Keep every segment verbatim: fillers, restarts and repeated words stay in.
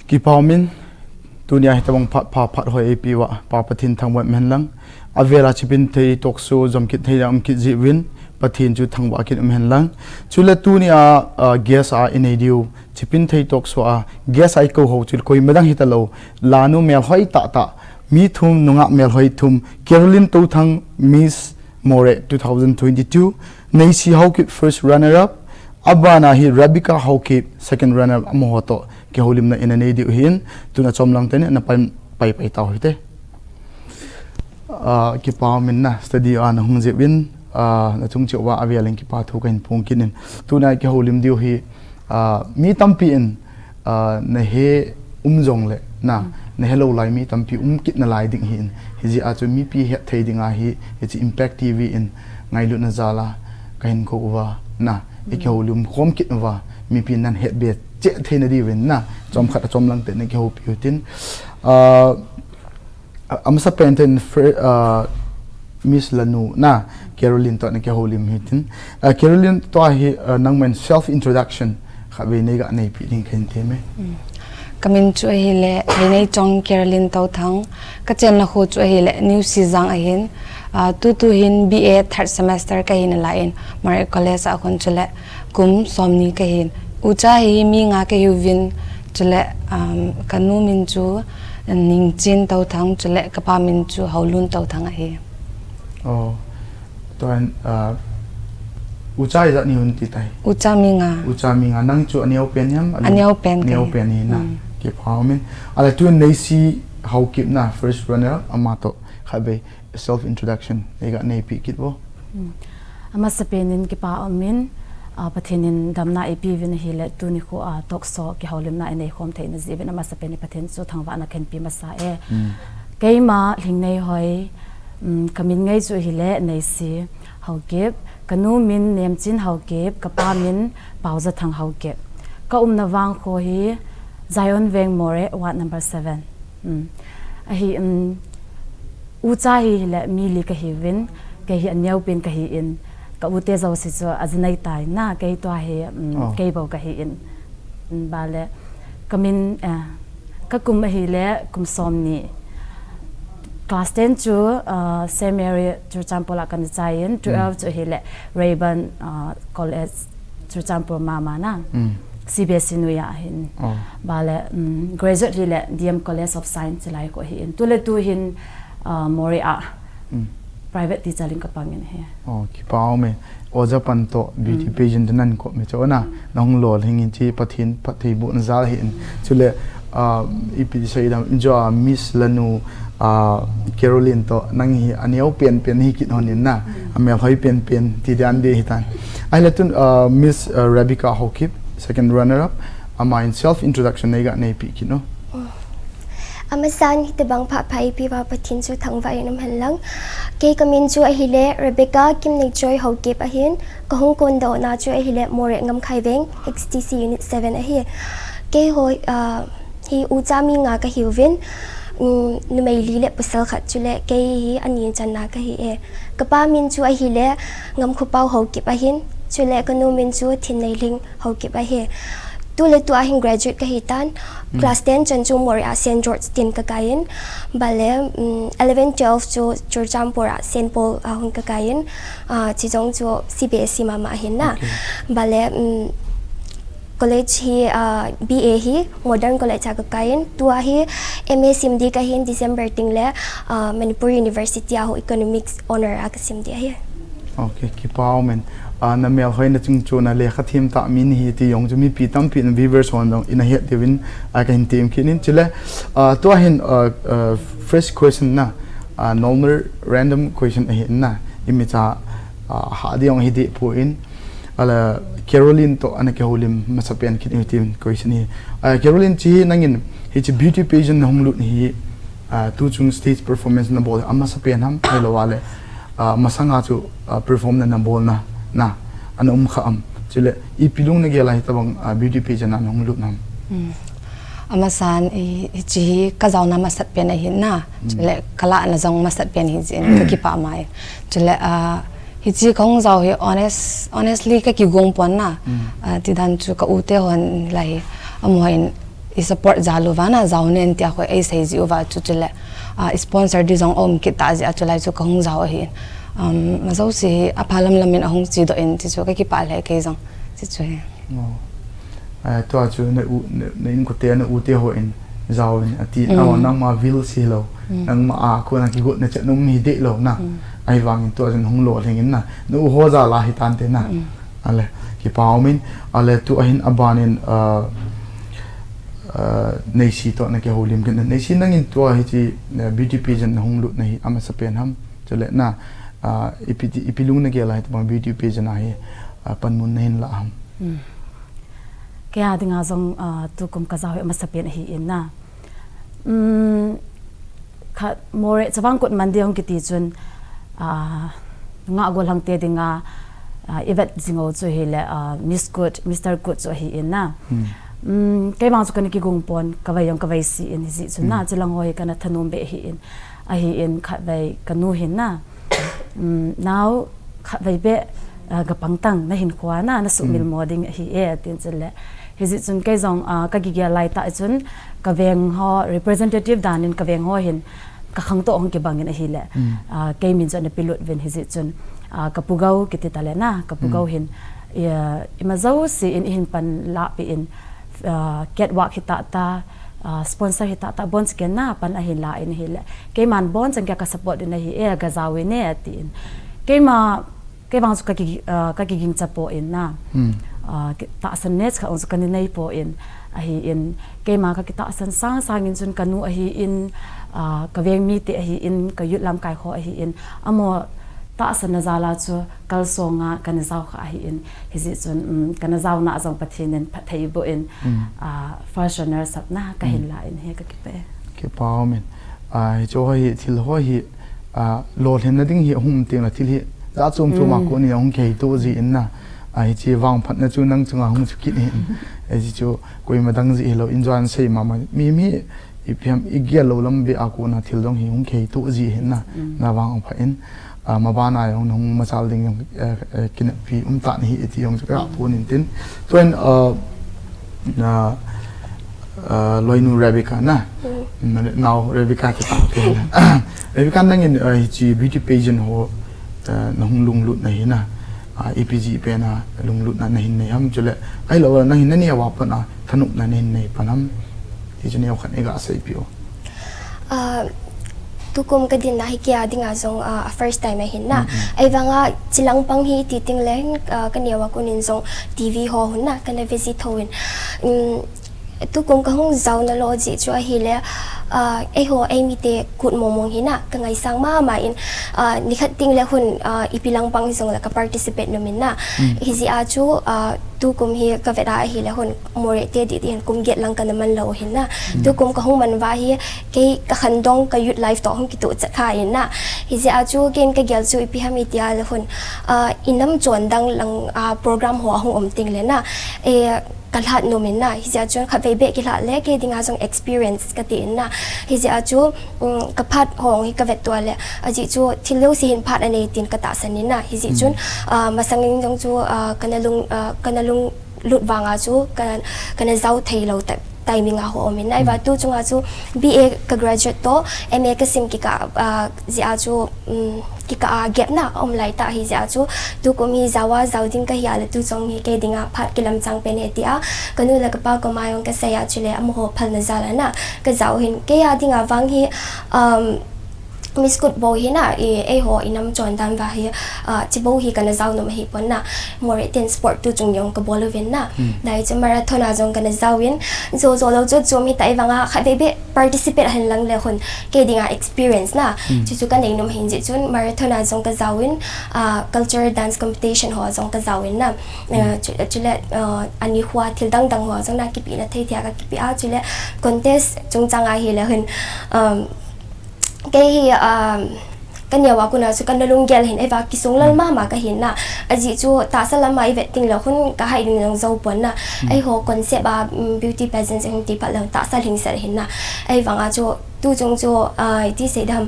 Kipa umin, tunia hitabang phat pha phat hoi eipeuva, Pa Pathen thangvah um hen lang. Avela chipin thei talk show jom kit thei um kit jeh uvin, Pathen chu thangvah kit um hen lang. Chule tunia, ah, guest a inei diu, chipin thei talk show a guest a ikou ho chu koima dang hitalou, lanu melhoi tah tah, mi thum, nungah melhoi thum, Caroline Touthang, Miss Moreh two thousand twenty-two, Neisi Haokip first runner up, abana hi Rebecca Haokip second runner up, amaho toh kihoulimna ina nei diu ahin, tun achom lang teni ana pai, pai, pai tau hite. Ah, kipa umin na studio a nahung jeh uvin, ah, nachung cheh uva avelin kipa thu kahin phong kit in. Tuna kihoulim diu hi, ah, mi tampi in, ah, nahe um jongle, na, nahe lou lai mi tampi um kit nalai ding ahin. Hijeh a chu mipi hetthei dinga hi, hiche Impact T V in ngailutna jal a kahin kou uva, na, ikihoulim khom kit uva, mipi nan hetbe cheh theina diuvin, na, chomkhat achom lang teni kihoupi utin. Ah, A, amasapen ten fir-, ah, Miss Lanu, na, Caroline toh na kihoulim hitin. Ah, Caroline toh hi, ah, nangman self introduction khatvei neiga neipi ding kahin teme. Mm. Kamin chu ahile, Leineichong Caroline Touthang, kachenna kho chu ahile, New Sijang ahin, ah, tutu hin B A third semester kahi nalai in, Moreh College a kon chule, kum somni kahin. Ucha hi mi nga kahiuvin, chule, um, kanu min chu Ningchin Touthang, chule kapa min chu Haolun Touthang ahi. Oh, tuan, uh, ucha ijat nahi un ti tai? Ucha mi nga. Ucha mi nga. Nang chu aneopen ham? Aneopen kahi. Aneopen hi na. Mm. Kipa umin. Ahile tun Neisi Haokip na first runner up, amatoh khatvei self introduction neiga neipi kit vo. Hmm. Amasapen in kipa umin, ah, Pathen in damna eipeuvin ahile tuni kho, ah, talk show kihoulimna inei khom theina jeh uvin amasapen in Pathen chu thangvahna kahin pe masa e. Hmm. Keima Lhingneihoi, um, kamin ngai chu ahile Neisi Haokip, kanu min Nemchin Haokip, kapa min Paojathang Haokip. Kaumna vang kho hi Zion Veng Moreh, ward number seven. Um, ahi, um, Ucha hi hile mi li kahiuvin, kei hi aneopen kahin, ka ute jouse chu ajinei tai na, kei tua hi, um, Oh. kei bou kahin, um, bale, kamin, eh, kakum ahile, kum somni. Class ten chu, uh, Saint Mary Churachandpur a kana chai in, Mm. twelve chu hile, Rayburn, uh, College, Churachandpur mama na. Mm. C B S E noiya ahin. Oh. Bale, um, graduate hile D M College of Science lai ko ahin. Tule tu hin, uh, Moreh a Mm. private teacher in kapang in ahi. Oh, kipa ume. Oja pan toh beauty Mm. pageant te nan ko me chona. Nahung lolhing in chi Pathen phattheibohna jal ahin. Chule, uh, ipi ti sei dam, injo a Miss Lanu, ah, Caroline toh, nang hi aneopen pen hi kit hon in na, Mm. amelhoi pen pen ti dan be hitan. Ahile tun, ah, Miss, ah, Rebecca Haokip, second runner up, amahin self introduction neiga neipi kit no. Mm. Amasan hitabang phat pha eipeuva Pathen chu thangvah in um hen lang. Kei kamin chu ahile Rebecca Kimneichoi Haokip ahin, kahung kondohna chu ahile Moreh Ngamkhai Veng, H T C Unit seven ahi. Keiho, ah, Hi ucha mi nga kahiuvin, um, numei li le pasal khat chule kei hi ani channa kahi e. Kapa min chu ahile Ngamkhopao Haokip ahin, chule kanu min chu Thinneilhing Haokip ahi. Tule tua hin graduate kahitan, Mm. class ten chan chu Moreh a Saint George tin kakai in, bale, um, eleven twelve chu Churachandpur a Saint Paul a hung kakai in, ah, chijong chu C B S E mama ahin na. Okay. Bale, um, College hi, ah, B A hi Modern College a kakai in, tua hi M A sim di kahin December ting le, ah, Manipur University a ho Economics Honour a kasim di ahi. Okay, kipa umin. Ah, na melhoi na chungchon a lekha them tah mi nahi ti jong chu mipi tampi na viewers hon jong ina het diuvin a kahin tem kit in chule. Ah, tua hin, ah, ah, first question na, ah, normal random question ahi na. Imacha, ah, ha di jong hi di pu in. Ahile Caroline toh ana kihoulim masapen kit in tin question hi. Ah, Caroline, chi nangin hiche beauty pageant nahung lut hi, ah, tuchung stage performance nabol amasapen ham, ahilou le, ah, masanga chu, ah, perform na nabolna, na, ana um kha am. Chule, ipi lung nagel a hitabang, ah, beauty pageant a nahung lut nam. Hmm. Amasan hi, hiche hi kajaona masat pen ahi na. Hmm. Chule, kalahna jong masat pen ahi jeh in, kakipah mai. Chule, ah, Hiche kahung jao hi honest, honestly kakigong pon na. Mm. Ah, tidan chu ka u te hon lai hi. Amaho in i support jal uva na, jao nen tia khu ei sei ji uva chu, chule, ah, sponsor di jong um kit ta ji a, chulai chu ka hung jao ahi. Um, ma jouse hi apha lam lam in ahung chi doh in, ti chu ka kipah le kei jong, ti chu hi. Oh. Eh, tua chu na u, na, na inkote, na ute hon jao in ati, mm, oh, nangma vil si lo, mm, nangma a kona kigotna chet nung mi deh lo na. Mm. Ahivangin tua chun hung lolhing in na. Na u ho jal a hi tante na. Mm. Ale, kipa um in, ale tu ahin aban in, ah, ah, Neisi toh na kihoulim kit na. Neisi nangin tua hiche, eh, beauty pageant na hung lut na hi amasapen ham. Chule na, ah, ipi ti, ipi lung na gel a hitobang beauty pageant a hi, ah, panmun na hin la ham. Hmm. Kei a dinga jong, ah, tukum ka jao hi amasapen ahi in na. Um, khat Moreh Chavang Kut Monday hung kiti chun, ah, nungah gollhang te dinga, ah, i vet jing u chu hile, ah, Miss Kut, Mister Kut chu ahi in na. Hmm. Um, kei vang chu kana kigung pon, ka vei jong ka vei si in hijeh chun na, hmm, chulang ho hi kana thanom be ahi in, ahi in khatvei ka nu hin na. Um, nao khatvei be, ah, ga pang tang, na hinkho a na, na sumil, hmm, mo ding ahi e, tin chule. Hijeh chun kei jong, ah, ka kigel lai tah chun, ka veng ho, representative dan in ka veng ho hin, ka khangtou hung kibang in ahile. Hmm. Ah, kei min chu ana pelut uvin hijeh chun, ah, ka Pu Gau kiti tale na, ka Pu Gau, hmm, hin, i, ah, ima jouse in i hin panla peh in, ah, catwalk hi tah tah, ah, sponsor hi tah tah, bon cheken na pan ahin la in ahile. Keiman bon chang kei a ka support in ahi e, ga jao in e, ati in. Keima, kei vang chu ka ki, ah, ka kiging cha poi na. Hmm. Ah, ki, tahsan nech khat chu kana nei poi, ahi in. Keima ka kitahsan sang sang in chun ka nu ahi in, ah, ka veng mite ahi in, ka youth lamkai ho ahi in. Amaho tahsan na jal a chu kalsong a kana jao kha ahi in. Hijeh chun, um, kana jaona jong Pathen in phatthei boh in, hmm, ah, first runner up na ka hin, hmm, la in hi ka kipah e. Kipa um in. Ah, hiche ho hi, thil ho hi, ah, lolhinna ding hi ahung um teng le thil hi jat chom chom a, mm, kon in ahung kihei to ji in na. Ah, hiche vangphatna chu nang chunga hung chu kit in. Hiche chu koima dang ji hilou in, jan sei mama mi, mi ipi ham i gel lou lam beh a kona thil jong hi hung kihei to ji hin na. Mm. Na vangphat in. Ah, maban a jong nahung machal ding jong, eh, eh, kineppi um tan ahi iti jong chu ka, mm, phon in tin. Tuin, ah, na, ah, loinu Rebecca na. Mm. Na, nao Rebecca kiti te na. Rebecca nangin, ah, hiche beauty pageant ho, ah, nahung lunglut na hi na. Ah, ipi jeh pen a lunglut na nahin nei ham chule. Ahilou le nangin naneo a pat a thanopna nahin nei pan ham. Ti chu neo khat in ga seipeh o. Ah, tukum ka dinna hi kei a dinga jong, ah, a first time ahin na. Mm, mm. Ahivanga chilang pang hi ti teng le hin, ah, ka neo a kon in jong T V ho hin na, kana visit hou in. Um, tukum ka hung jaona lo jeh chu ahile, ah, eiho eimite Kut mong mong hi na, ka ngaisang mama in, ah, nikhat teng le hin, ah, ipi lang pang hi jong le ka participate nom in na. Mm. Hijeh a chu, ah, tukum hi ka vet a ahile hin Moreh te didi hin kum get lang kana man lou hin na. Mm. Tukum ka hung man uva hi kei ka khandong ka youth life toh hung kitoh chet kha in na. Hijeh a chu kei in ka gel chu ipi ham iti a le hin, ah, i nam chon dang lang, ah, program ho ahung um teng le na. Eh, ka lhat nom in na. Hijeh a chun khatvei beh kilhat le kei dinga jong experience ka ti in na. Hijeh a chu, um, ka phat ho hi ka vet tua le. Ajeh chu thil jouse hin phat anei tin ka tahsan in na. Hijeh chun, mm, ah, masang in jong chu, ah, kana lung, ah, kana lunglut vang a chu ka, kana jao thei lou ta, timing a ho um in na. Ahi vang, mm, tu chung a chu B A ka graduate toh, M A ka sim kikah, ah, jeh a chu, um, kikah a gap na um lai ta ahi jeh a chu, tukum hi jao a jao ding ka hi a le tu chung hi kei dinga phat kilam chang pen e ti a, ka nu le ka pa koma jong ka sei a chule amaho phalna jal a na ka jao hin kei a dinga vang hi, um, Miss Kut bou hi na, i, eiho i nam chon dan uva hi, ah, hiche bou hi kana jao nom ahi pon na, Moreh ten sport tu chung jong ka bol uvin na. Hmm. Dai chu marathon a jong kana jao in, jo jo lou chu chom hi ta ahivanga khatvei beh participate ahin lang le hin kei dinga experience na. Hmm. Chu chu ka nei nom ahin jeh chun marathon a jong ka jao in, ah, cultural dance competition ho jong ka jao in na. Hmm. Ah, chu, chule, ah, ani hua thil dang dang ho jong na kipehna thei thei a ka kipeh a chule contest chungchang a hi le hin, um, kei hi, um, ka neo a kon a chu kana lunggel hin, ahivang kisung lal, hmm, mama ka hin na. Ajeh chu tahsa lam a i vet teng le hin ka hai ding jong jou pon na. Hmm. Eiho concept a, um, beauty pageant jong ti phat le tahsa lhingset hin na. Ahivang a chu tu chung chu, ah, iti sei dam,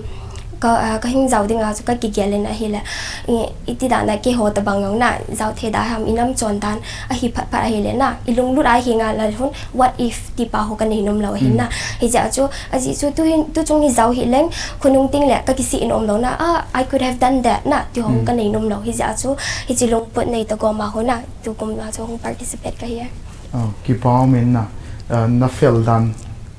ka, ah, ka hing jao ding a chu ka kigel in ahile, i, iti dan a keiho tabang jong na, jao thei da ham, i nam chon dan ahi phat phat ahile na, i lunglut a hi nga la hun, what if ti pa ho ka nei nom lou ahin na. Hijeh a chu, ajeh chu tu hin, tu chung hi jao hi leng, khonung teng le ka kisih in um lou na, ah, I could have done that na, ti ho ka nei nom lou. Hijeh a chu, hiche lungput nei ta gom a ho na, tu kum na chu hung participate ka hi e. Oh, kipa um in na, ah, na fail dan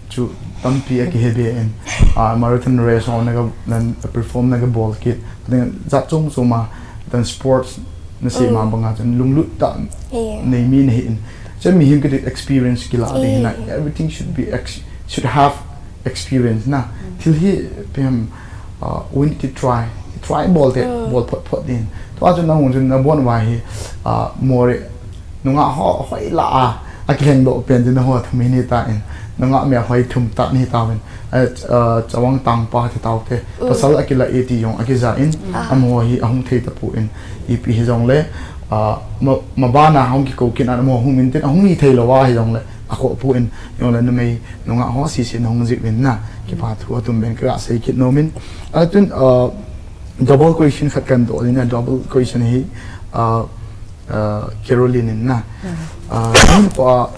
chu tampi a kihe be in, ah, marathon race ho na ka, na perform na ka bol kit, then jat chom chom a, then sports na sei ma bang a chun lunglut tah nei mi na hi in. Chun mihem kiti experience kila ding hi na, everything should be ex-, should have experience na. Thil hi, ipi ham, uh, we need to try. Try bol te, bol phot phot ding. Tua chun na hung chun na bon uva hi, uh, more, nungah ho, hoi la a, akilheng doh pen chun na ho thum hi ni ta in. Nungah me hoi thum ta ni ta ven. Uh, uh, chawang tang pa ti tau te. Pasal akila e ti jong akija in. Amaho hi ahung thei tapon. Ipi hi jong le, uh, ma, ma bana hung kikou kin an amaho hung min tin ahung hi thei lou a hi jong le. Akhoh pon, jong le numei, nungah ho sese na hung jih uvin na, kipa thu atum ben ka sei kit nom in. A tun, uh, double question khat kan doh ding a, double question hi, uh, uh, Caroline in na. Uh, na pa,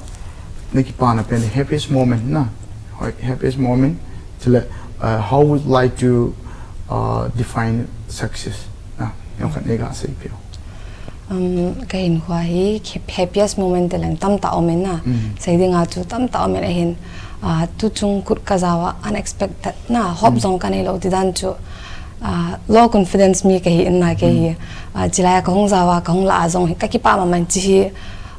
na kipana pen happiest moment na. Hoi, happiest moment. Chule, uh, how would like to, uh, define success? Na, jong khat nei ka sei peh. Um, ka hinkho a hi hap-, happiest moment te leng tamtah um in na. Sei ding a chu tamtah um in ahin, ah, tu chung kut ka jao a unexpected na, hope jong ka nei lou ti dan chu, ah, low confidence mi ka hi in na kei hi. Ah, chulai a ka hung jao a, ka hung la a jong hi, ka kipa mama in chi hi,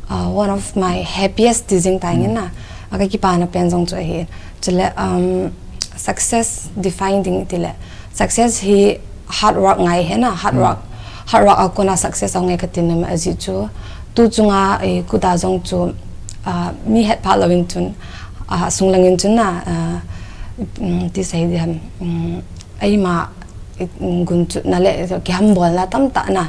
ah, one of my happiest ti jing ta in na. Ah, ka kipana pen jong chu ahi. Chule, um, success define ding ti le. Success hi hard work ngai hi na, hard work. Hard work a kona success ahung e ka ti nom e ajeh chu. Tu chunga, eh, kut a jong chu, ah, mi het pha lou in chun, ah, sung lang in chun na, ah, um, ti sei ding ham, um, eima, eh, gunchuna le kiham bolna tamtah na.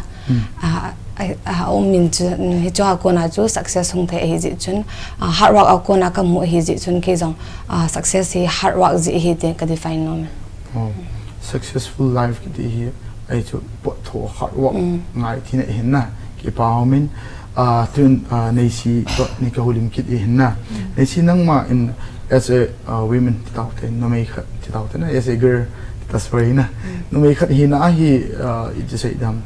Ah, ah, ah, um in chu, um, hichu a kona chu success hung thei ahi jeh chun, ah, hard work a kona ka mu ahi jeh chun kei jong, ah, success hi hard work jeh hi ti ka define nom e. Oh, successful life kiti hi, ahi chu pot tho hard work ngai tina ahin na, kipa um in, ah, tun, ah, Neisi toh nei ka houlim kit ahin na. Neisi nangma in as a, ah, women ti tau te, numei khat ti tau te na, as a girl ti ta sorry na. Numei khat hina a hi, ah, iti sei dam,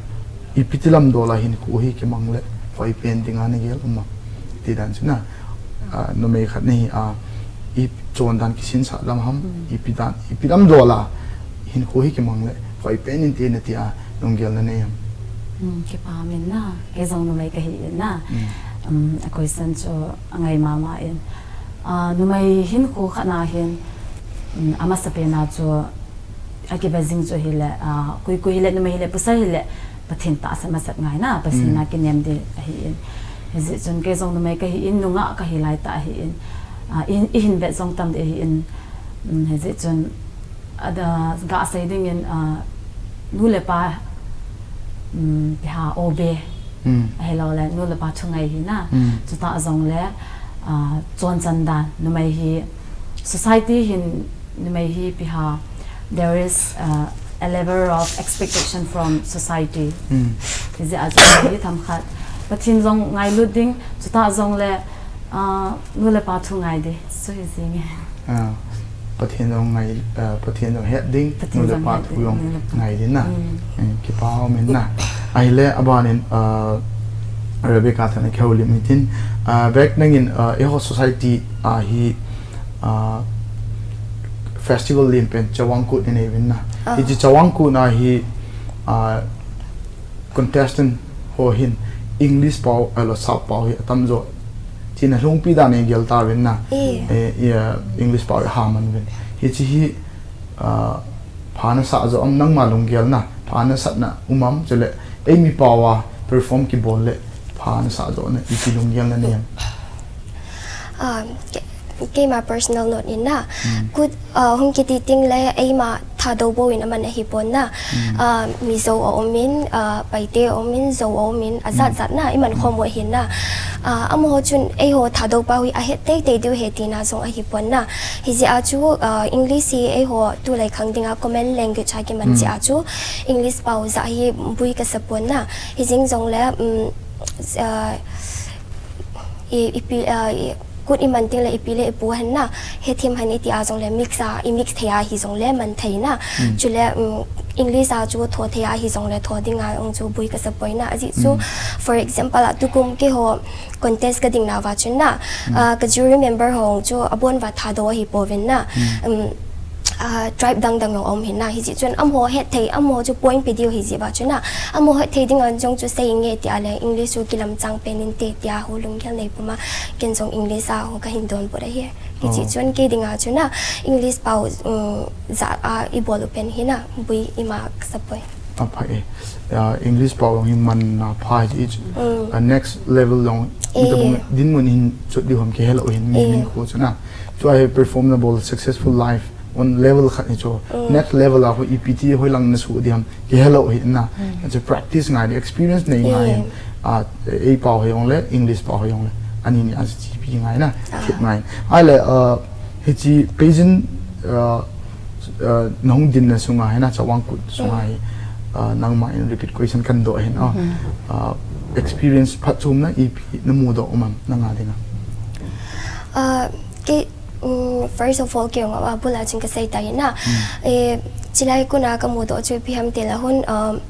ipi ti lam dol a hinkho hi kimang le, hoi pen ding a na gel um am ti dan chu na. Ah, numei khat na hi a, i chondan kisinsah lam ham, ipi dan, ipi lam dol a hinkho hi kimang le, hoi pen in ti na ti a, lunggel na nei am. Hmm, kipa um in na, kei jong numei ka hi in na. Hmm. Um, a question chu angai mama in. Ah, numei hinkho khat na hin, um, amasa pen a chu, akive jing chu hile, ah, koi koi hile, numei hile, pasal hile, Pathen tahsan masat ngai na, Pathen a kinem ding ahi in. Hijeh chun kei jong numei ka hi in, nungah ka hi lai tah ahi in. Ah, i, i hin vet jong tam ding ahi in. Um, hijeh chun, ada, ga sei ding in, ah, nu le pa, um, ipi ham, obey. Ahilou le, nu le pa thu ngai hi na. Chutah jong le, ah, chonchan dan, numei hi, society hin, numei hi ipi ham, there is, uh, a level of expectation from society. Hijeh a chu hi themkhat. Pathen jong ngailut ding, chutah jong le, uh, nu le pa thu ngai ding. Chu hi jing e. Ah, Pathen jong ngai, uh, Pathen jong het ding, nu le pa thu jong ngai ding na. Hmm, kipa um in na. Ahile aban in, uh, Rebecca toh nei ka houlim hitin, uh, Bec nangin, uh, eiho society a hi, ah, festival lim pen Chawang Kut nei nei uvin na. Ah. Hiche Chawang Kut na hi, ah, contestant ho hin English pao, ahilou South pao hi atam jo. Chuna lhungpi dan in gel ta uvin na. Eh. Eh, eh, English pao hi aman uvin. Hiche hi, ah, pha na sah jo am nangma lunggel na, pha na sat na um am chule, eimi pao a perform kibol le, pha na sah jo na, ipi lunggel na nei am. Um, ke-, keima personal note in na. Hmm. Kut, uh, hung kiti teng le, eima Thadou bou in aman ahi pon na. Ah, Mizo a um in, ah, Paite a um in, Zo a um in, ajat jat na, iman khom u ahi na. Ah, amaho chun eiho Thadou pau hi ahet teitei diu ahi tina jong ahi pon na. Hijeh a chu, ah, English hi eiho tulai khang dinga common language a kiman jeh a chu English pau jah hi bui kasa pon na. Hijeng jongle, um, ah, i, ipi, ah, i, kut iman tengle ipi le ipu hen na, hethem hen iti a jongle mix a, i mix thei a hi jongle man thei na. Chule, um, English a chu tho thei a hi jongle tho dinga ong chu bui kasa poi na. Ajeh chu, for example, a tukum keiho contest kading nauva chun na, ah, ka jury member ho chu abon uva Thadou ahi pouvin na. Um, ah, tribe dang dang jong aum hin na, hijeh chun amaho het thei, amaho chu point pe diu hijeh uva chun na, amaho het thei dinga jong chu sei inge tia le English chu kilamchang pen inte tia ho lunggel nei puma, ken jong English a ho kahin donbut ahi. Hijeh chun kei dinga chun na, English pau, um, jah a ibol u pen hi na, bui ima kasa poi. Aphai e. Ah, English pau jong hi manna pha hi, ah, next level jong, eh, dinmun hin chot diu ham kihelou hin mi, eh, min khu chu na. Chu ahi perform nabol successful life on level khat hi chu. Next level a ho ipi ti hoilang nasoh diu ham kihelou hi na. Chu practice ngai di, experience nei ngai hin. Ah, ei pau hi jongle, English pau hi jongle. Ani ni a chi pi ngai na. Thip ngai. Ahile, ah, hichi pageant, ah, ah, nahung dinna sunga hi na, Chavang Kut sunga hi, ah, nangma in repeat question kadoh hin, ah, ah, experience phatchomna ipi namudoh um am nanga dinga? Ah, kei, um, first of all, kei jong abul a chun kasei tai na. Eh, chilai kona kamudoh chu ipi ham tile hun, um,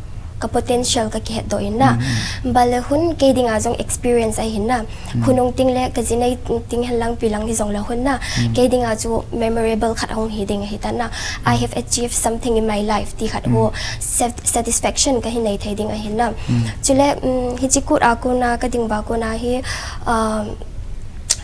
ka potential kakihetdoh in na. Bale hun kei dinga jong experience ahi na. Khonung tengle kaji nei teng hen lang pi lang hi jongle hun na. Kei dinga chu memorable khat hung hi ding ahi ta na. I have achieved something in my life ti khat ho sat-, satisfaction kahin nei thei ding ahi na. Chule, um, hichi kut a kona kading uva kona hi, um,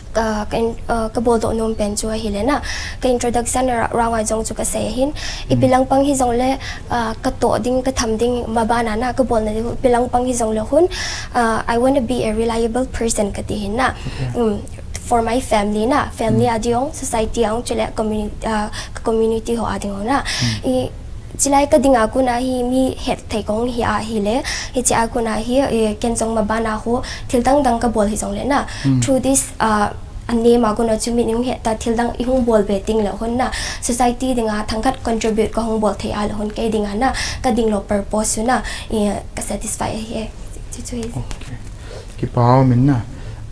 ka, ka in-, ah, kaboldoh nom pen chu ahile na. Ka introduction ra-, round a jong chu kasei ahin. Ipi lang pang hi jongle, ah, katoh ding, katham ding, maban a na, kabolna ding, ipi lang pang hi jongle hun, ah, I want to be a reliable person kati hin na. Um, for my family na, family a ding, society a ding, chule communi-, ah, ka community ho a ding ho na. I, chilai kading a kona hi mi het thei kahung hi ahile, hichi a kona hi, eh, ken jong maban a ho, thil dang dang kabol hi jongle na. Through this, ah, a name a kona chu min hung het ta, thil dang ihung bol be tengle hun na. Society dinga thangkhat contribute kahung bol thei a le hun kei dinga na, kading lou purpose chu na, eh, ka satisfy ahi e. Chu chu hi. Okay. Kipa um in na,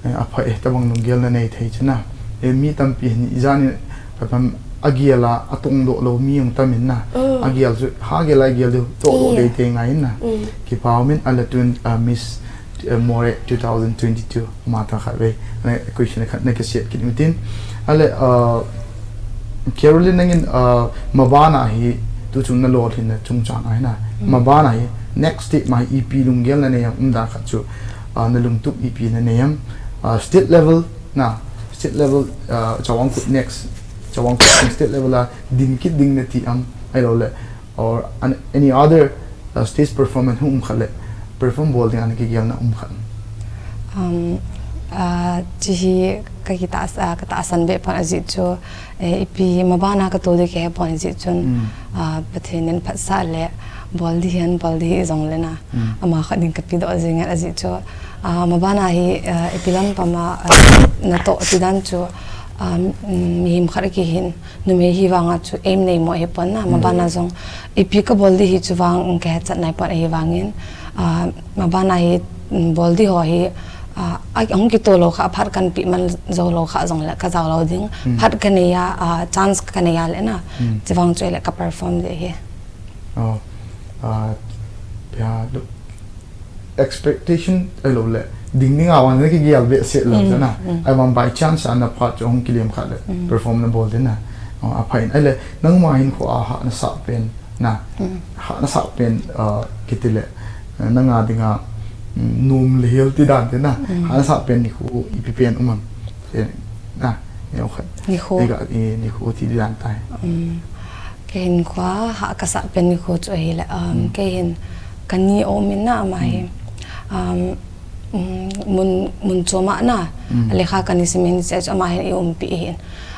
eh, aphai e, tabang lunggel nanei thei chu na. Eh, mi tampi hin ijat in, katam agel a, atongdoh lou mi jong tam in na. Agel chu, ha gel a gel diu, tohdoh teitei ngai in na. Kipa um in, ahile tun, ah, Miss, eh, Moreh two thousand twenty-two, mata khatvei. Ana question khat nakisei kit utin. Ahile, ah, Caroline nangin, ah, maban a hi, tuchung nalolhinna chungchang a hi na. Maban a hi, next step ma hi ipi lunggel nanei am, umdan khat chu, ah, nalungtup ipi nanei am, ah, state level na, state level, ah, Chavang Kut next, Chavang Kut state level a ding kit ding nati am, ahilouleh, or an, any other, ah, stage performance hung um khat le, perform bol ding a nakigelna um khat? Um, ah, chu hi kakitah, ah, katahsan be pon ajeh chu, eh, ipi maban a katol ding kahe pon ajeh chun, ah, Pathen in phatsah le, bol ding hin, bol ding hi jongle na. Ama khat ding kapedoh jing in ajeh chu, ah, maban a hi, ah, ipi lam pam a, ah, natoh ti dan chu, ah, mm, mihem khat kihin, numei hi vang a chu aim nei mo hi pon na, maban a jong, ipi kabol ding hi chu vang, mm, kahet chat nai pon ahi vangin, ah, maban a hi, mm, bol ding ho hi, ah, a, ahung kitoh lou kha, phat kanpeh man jou lou kha jongle, kajao lou ding, phat kanei a, ah, chance kanei a le na, chu vang chu ahile ka perform ding hi. Oh, ah, ya, expectation ahilouleh, ding ding a vang nakigel behseh lou chu na. Ahivang by chance a naphat chu hung kilem khat le, perform nabol ding na. Oh, aphai in, ahile, nangma hinkho a hahna sah pen, na. Hahna sah pen, ah, kiti le, eh, nanga dinga, mm, nom le hel ti dan te na. Hahna sah pen nikho ipi pen um am? Eh, na, eh, okay. Nikho. Iga, eh, nikho ti dan tai. Kei hinkho a hah kasah pen nikho chu ahile, um, kei hin kani aum in na ama hi. Um, um, mun, mun chom a na, lekha kani sim in, chu ama hin eiumpi ahin.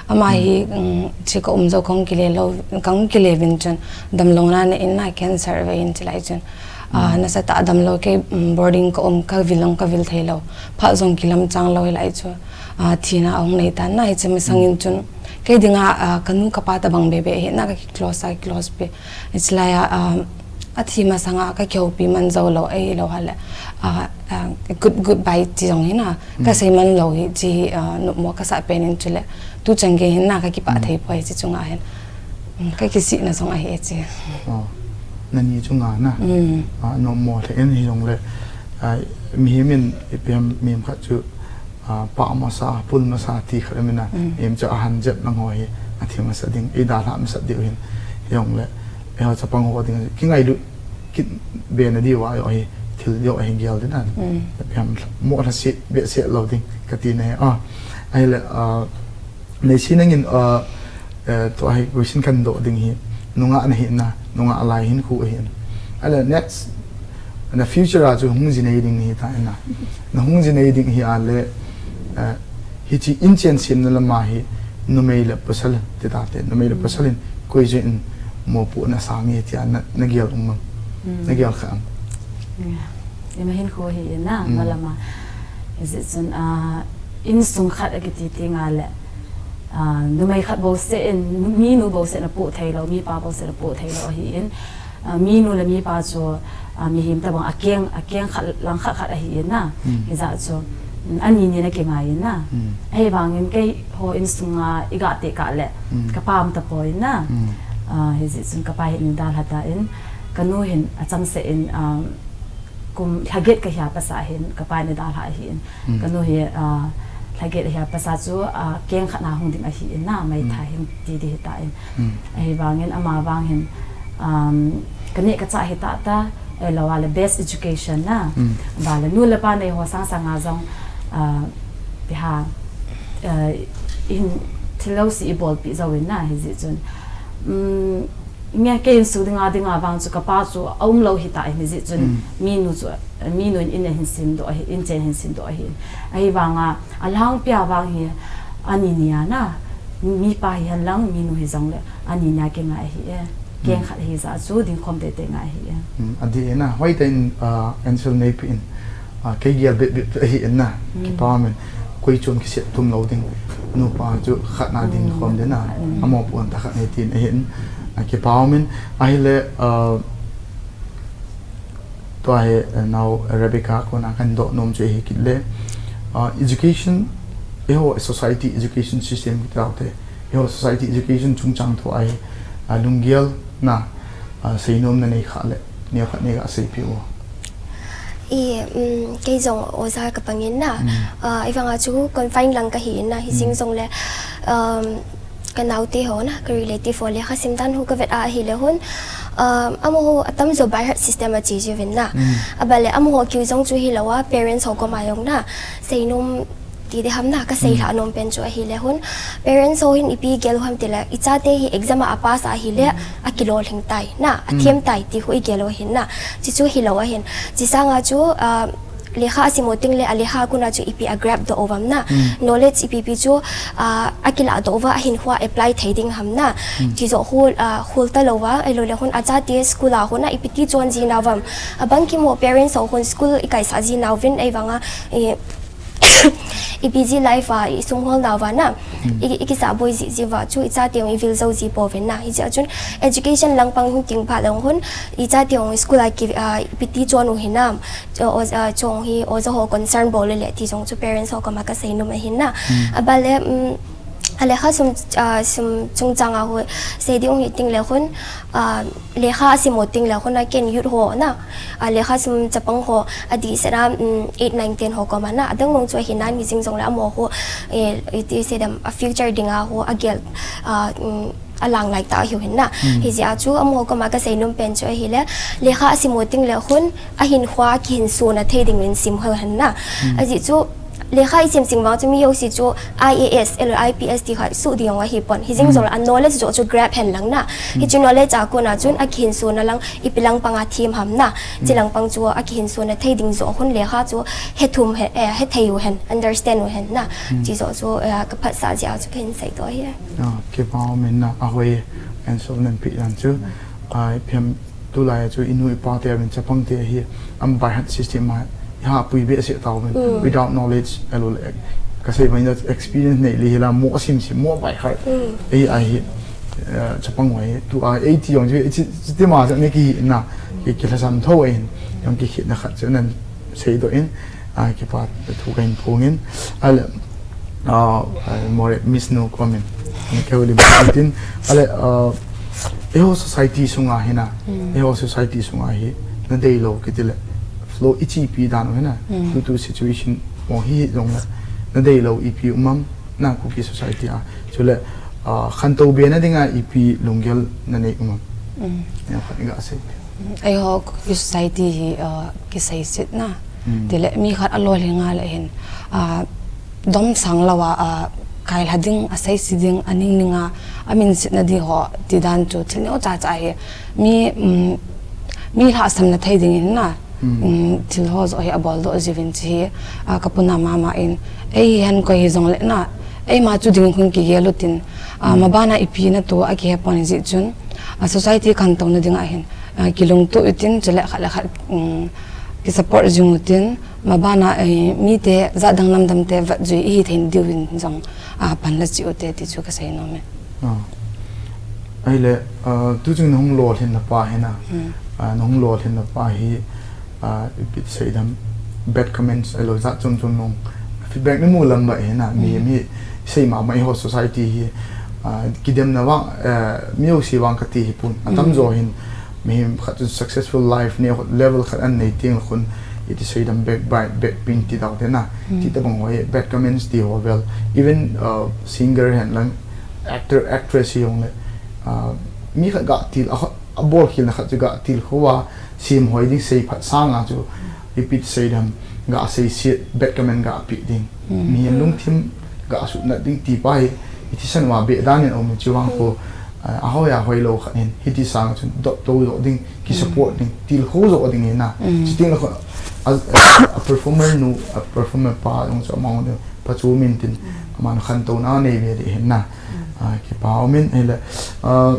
Ama hi, um, chi ka um jo kong kile lo, kong kile vin chun, damlou na ne in na cancer ve in chi lai chun. Ah, nasatah damlou kei, um, boarding ka um ka vil long ka vil thei lo. Phat jong kilam chang lo hi lai chu. Ah, thina ahung nei tan na hi chi masang in chun. Kei dinga, ah, ka nu ka pa tabang be be hi na ka ki close a close be. It's like, ah, a thi masanga ka kihoupi man jou lou, ei lou hale. Ah, ah, good, goodbye chi jong hi na. Ka sei man lou hi chi, ah, nopmo ka sa pen in chule. Tu chang ge hin na ka kipah thei poi chi chunga hin. Mm, ka kisih na jong ahi e chi. Oh, nani chunga na. Mm. Ah, nopmo the in hi jong le. Ah, mihem in ipi ham mihem khat chu ah, pah masa, pul masa ti khat amin a, em chu ahan jep lang ho hi, athi masa ding, i dalha masa diu hin, hi jong le, eiho chapang ho ding, kingailut kit be na diu a, eiho hi, thil diu a hi gel ding a, em, mo lha se, be se lo ding, ka ti na hi, ah, ahile, ah, Neisi nangin, ah, eh, tua hi question kan doh ding hi, nungah na hi na, nungah lai hin khu ahin. Ahile next, na future a chu hung ji nei ding hi ta na. Na hung ji nei ding hi a le, eh, hichi inchen semna lama hi numei le pasal ti ta te, numei le pasal in koi jeh in mopohna sang e tia na, na gel um am. Na gel kha am. Ima hin khu hi na, malama. Is it sun, ah, insung khat a kiti ti nga le, ah, numei khat bou se in, minu bou se na poh thei lo, mipa bou se na poh thei lo ahi in. Ah, minu le mipa chu, ah, mihem tabang a keng, a keng khat, lang khat khat ahi in na. Hijeh chun, mm, ani ni na kingai in na. Ahivangin keiho insunga i ga te ka le, ka pa um tapoi na. Ah, hijeh chun ka pa hi ni dalha ta in, ka nu hin achang se in, ah, kum lhaget ka hia pasa hin, ka pa ni dalha ahi in. Ka nu hi, ah, lhaget a hia pasa chu, ah, keng khat na hung ding ahi in na, mai tha hin ti di hi ta in. Ahivangin ama vang hin, um, ka neh ka chah hi ta ta, eh, lo a le best education na. Ba le nu le pa nei ho sang sang a jong, ah, ti ha, eh, in thil lo si i bolpi jo in na, hijeh chun. Um, Nge kei insu dinga, dinga vang chu ka pa chu a um lo hi ta hi jeh chun, minu chu, minu in in hin sim doh ahi, inchen hin sim doh ahi. Ahivanga, a lhangpi a vang hi, ani ni a na, mipa hi hen lang, minu hi jong le, ani ni a kingai ahi e. Keng khat hi jeh chu, ding khom tete ngai ahi e. Mm, adih e na, hoitah in, ah, answer neipi in. Ah, kei gel bep bep ahi in na, kipa umin, koi chun kisep tum lo ding, nupa chu khat na ding khom ding na, amo pon ta khat nei tin ahi in, ah, kipa umin, ahile, ah, tua hi, eh, nao Rebecca kona kan doh nom chu ahi kit le, ah, education, eiho society education system kitaute, eiho society education chungchang thu ahi, ah, lunggel na, ah, seinom na nei kha le, neo khat nei ga seipi u. I, um, kei jong oja ka pang in na. Ah, i vang a chu confine lang ka hi in na, hi jing jong le, um, ka naote ho na, ka relative ho le, kha sim dan hu ka vet a hi le hun. Um, amo ho atam jo by heart system a chi ji vin na. A ba le, amo ho kiu jong chu hi lo a, parents ho koma jong na. Seinom ti de ham na, ka sei lha nom pen chu ahi le hun. Parents ho hin ipi gel u ham ti le, i chate hi exam a pass a hi le, a kilolhing tai na, a thiam tai ti hu i gel u hin na. Chi chu hi lo ahin. Chi sanga chu, ah, lekha a sim u ting le, a lekha kuna chu ipi a grab doh u vam na. Knowledge ipi pi chu, ah, a kila doh u va, a hin hua apply thei ding ham na. Chi jo hul, ah, hul ta lo va, ai lo le hun a chate school a hun a ipi ti chon ji na vam. A bang ki mo parents ho hun school i kai sa ji na vin ai vang a, i, I busy life a, i sum hol nau va na. I, i kisa boi ji, ji va chu, i chate hung i vil jo ji po ven na. Hi ji a chun, education lang pang hung ting pha long hun, i chate hung school a ki, a, ipi ti chon u hinam. Cho, o, a, chong hi, oja ho concern bol le le ti jong chu parents ho koma ka sei nom ahin na. A ba le, um, a lekha sum, a, sum chungchang a hu, sei ding hung hi ting le hun, a, lekha a sim u ting le hun a ken youth ho na, a, lekha sim chapang ho, a di se na, um, eight, nine, ten ho koma na, a dang mong chu a hi nan mi jing jong le a mo ho, eh, i ti se dem, a future ding a ho, a gel, a, um, a lang lai ta a hiu hin na. Hi ji a chu a mo koma ka sei nom pen chu a hi le, lekha a sim u ting le hun, a hin hua ki hin su na thei ding in sim ho hin na. A ji chu, Lekha i sim sing vang chu mi jouse chu I A S, ahilou le I P S ti kha suh ding jong ahi pon. Hijing jong le a knowledge joh chu grab hen lang na. Hiche knowledge a kona chun akihinso na lang, ipi lang panga them ham na. Hiche lang pang chu akihinso na thei ding joh khun lekha chu hethum hen, eh, hethei u hen, understand u hen na. Hiche joh chu, eh, ka phatsah jeh a chu kahin seidoh ahi. Ah, kipa um in na, ahoi, answer nanpeh dan chu. Ah, ipi ham, tulai a chu inu ipa te uvin chapang te hi, um, by heart system a, iha pui behseh tauvin, without knowledge, ahilou le, kasei bang in experience nei le hila, mo sim sim, mo by heart. Ei ahi, eh, chapang ho hi, tua, eiti jong chu, hiche, hiche tima chu nei kihi na, ki, kilhasam tho in, jong kikhetna khat chu nan seidoh in, ah, kipa thu kahin phong in, ahile, ah, ah, more Miss Nu comment. Ana kihoulim tin, ahile, ah, eiho society sunga hi na, eiho society sunga hi, nadeilou kiti le, flow ichepi dan u hi na, due to situation mo hi jong le, nadeilou ipi um am, na Kuki society a, chule, ah, khantou be na dinga ipi lunggel nanei um am. Neo khat iga sei. Eiho Kuki society hi, ah, kiseiset na. Tile mi khat alolhing a le hin, ah, domsang lou a, ah, kailha ding, aseise ding, aning ning a, amin setna ding ho, ti dan chu, thil neo cha cha hi, mi, um, mi lhahsamna thei ding in na, um, thil ho joh hi abol doh jiuvin chu hi, ah, ka puna mama in, ei hi hen koi hi jong le na, eima chu ding khun kigel u tin, ah, maban a ipi na tu akihe pon jeh chun, ah, society khantou na ding a hin, ah, kilungto u tin, chule khat le khat, um, kisupport jing u tin, maban a, eh, mite, jat dang lam dang te vet jui ihi thei diuvin jong, ah, pan la cheh u te ti chu kasei nom e. Ah. Ahile, ah, tu chung nahung lolhin na pa hi na. Ah, nahung lolhin na pa hi, ah, ipi ti sei dam, bad comments ahilou jat chom chom nung. Feedback namu lam ba hi na, mi, mi sei mama eiho society hi, ah, kidemna vang, eh, mi jouse vang kati hi pon. Atam jo hin, mihem khat chu successful life nei, level khat anei teng le khun, iti sei dam back, back, backbite ti dau te na. Ti tabang ho hi, bad comments ti ho vel. Even, uh, singer hen lang, actor, actress hi jong le, uh, mi khat ga til, a, abol khel na khat chu ga tilkhou a, sim hoi ding sei phat sanga chu, ipi ti sei dam, ga seiset, bad comment ga pe ding. Mihem lungthim ga sutna ding ti pa hi, iti san uva be dan in um chu vang kho, ah, ahoi ahoi lou khat hin, hiti sang chun dot to doh ding, kisupport ding, tilkhou joh ding hi na. Chuteng le kho, a, a, a performer nu, a performer pa jong chu amahon, pa chu min tin, aman khantouna nei ve ding hi na. Ah, kipa um in, ahile, ah,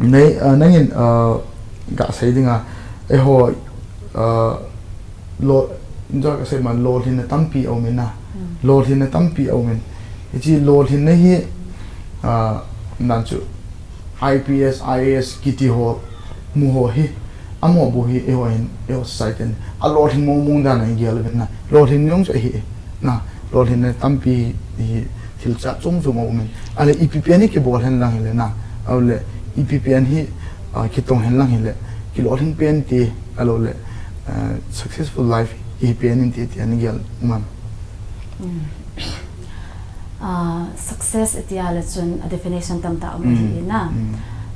Nei, ah, nangin, ah, ga sei dinga, eiho, ah, lo, jo ka sei ma, lolhinna tampi aum in na. Lolhinna tampi aum in. Hiche lolhinna hi, ah, nan chu I P S, I A S kiti ho, mu ho hi, amaho bou hi, eiho hin, eiho society in, alolhin mong mong dan a igel uvin na. Lolhin jong chu ahi, na, lolhinna tampi hi thil chat chom chom aum in. Ahile ipi pen hi kibol hen lang hile na. Ahile ipi pen hi, ah, kitong hen lang hile. Kilolhin pen ti, ahilou le, ah, successful life ipi pen in ti, ti ana gel um am. Ah, success iti a le chun a definition tamtah um ahi na.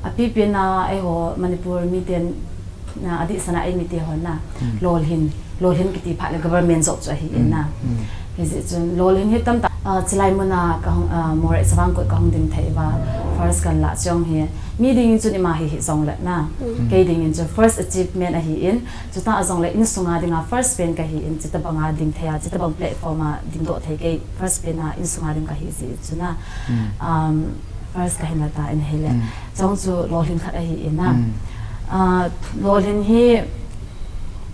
Apipen a eiho Manipur miten na, adeh sana eimite hon na, lolhin, lolhin kiti phat le government job chu ahi in na. Hijeh chun lolhin hi tamtah, ah, chulai mun a kahung, ah, Moreh Chavang Kut kahung ding thei uva, first kahin lah chong hi, mi dingin chun ima hi hijong le na. Kei dingin chun first achievement ahi in, chutah jong le insunga dinga first pen kahi in, chutabang a ding thei a, chutabang platform a dingdoh thei kei first pen a insunga ding kahi jeh chun na. Um, first kahin la tan hile. Chong chu lolhin khat ahi in na. Ah, lolhin hi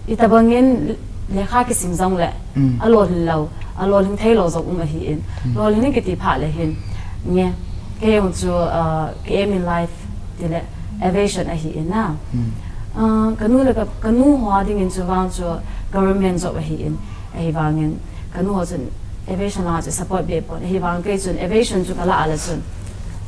itabang in lekha kisim jong le, alolhin lou, alolhin thei lou jong um ahi in. Lolhin kiti phat le hin, nge, kei jong chu, ah, ka aim in life ti le aviation ahi in na. Ah, kanu le ka, kanu ho dingin chu vang chu government job ahi in. Ahivangin, kanu ho chun aviation langa chu support be pon. Ahivang kei chun aviation chu kalah a le chun,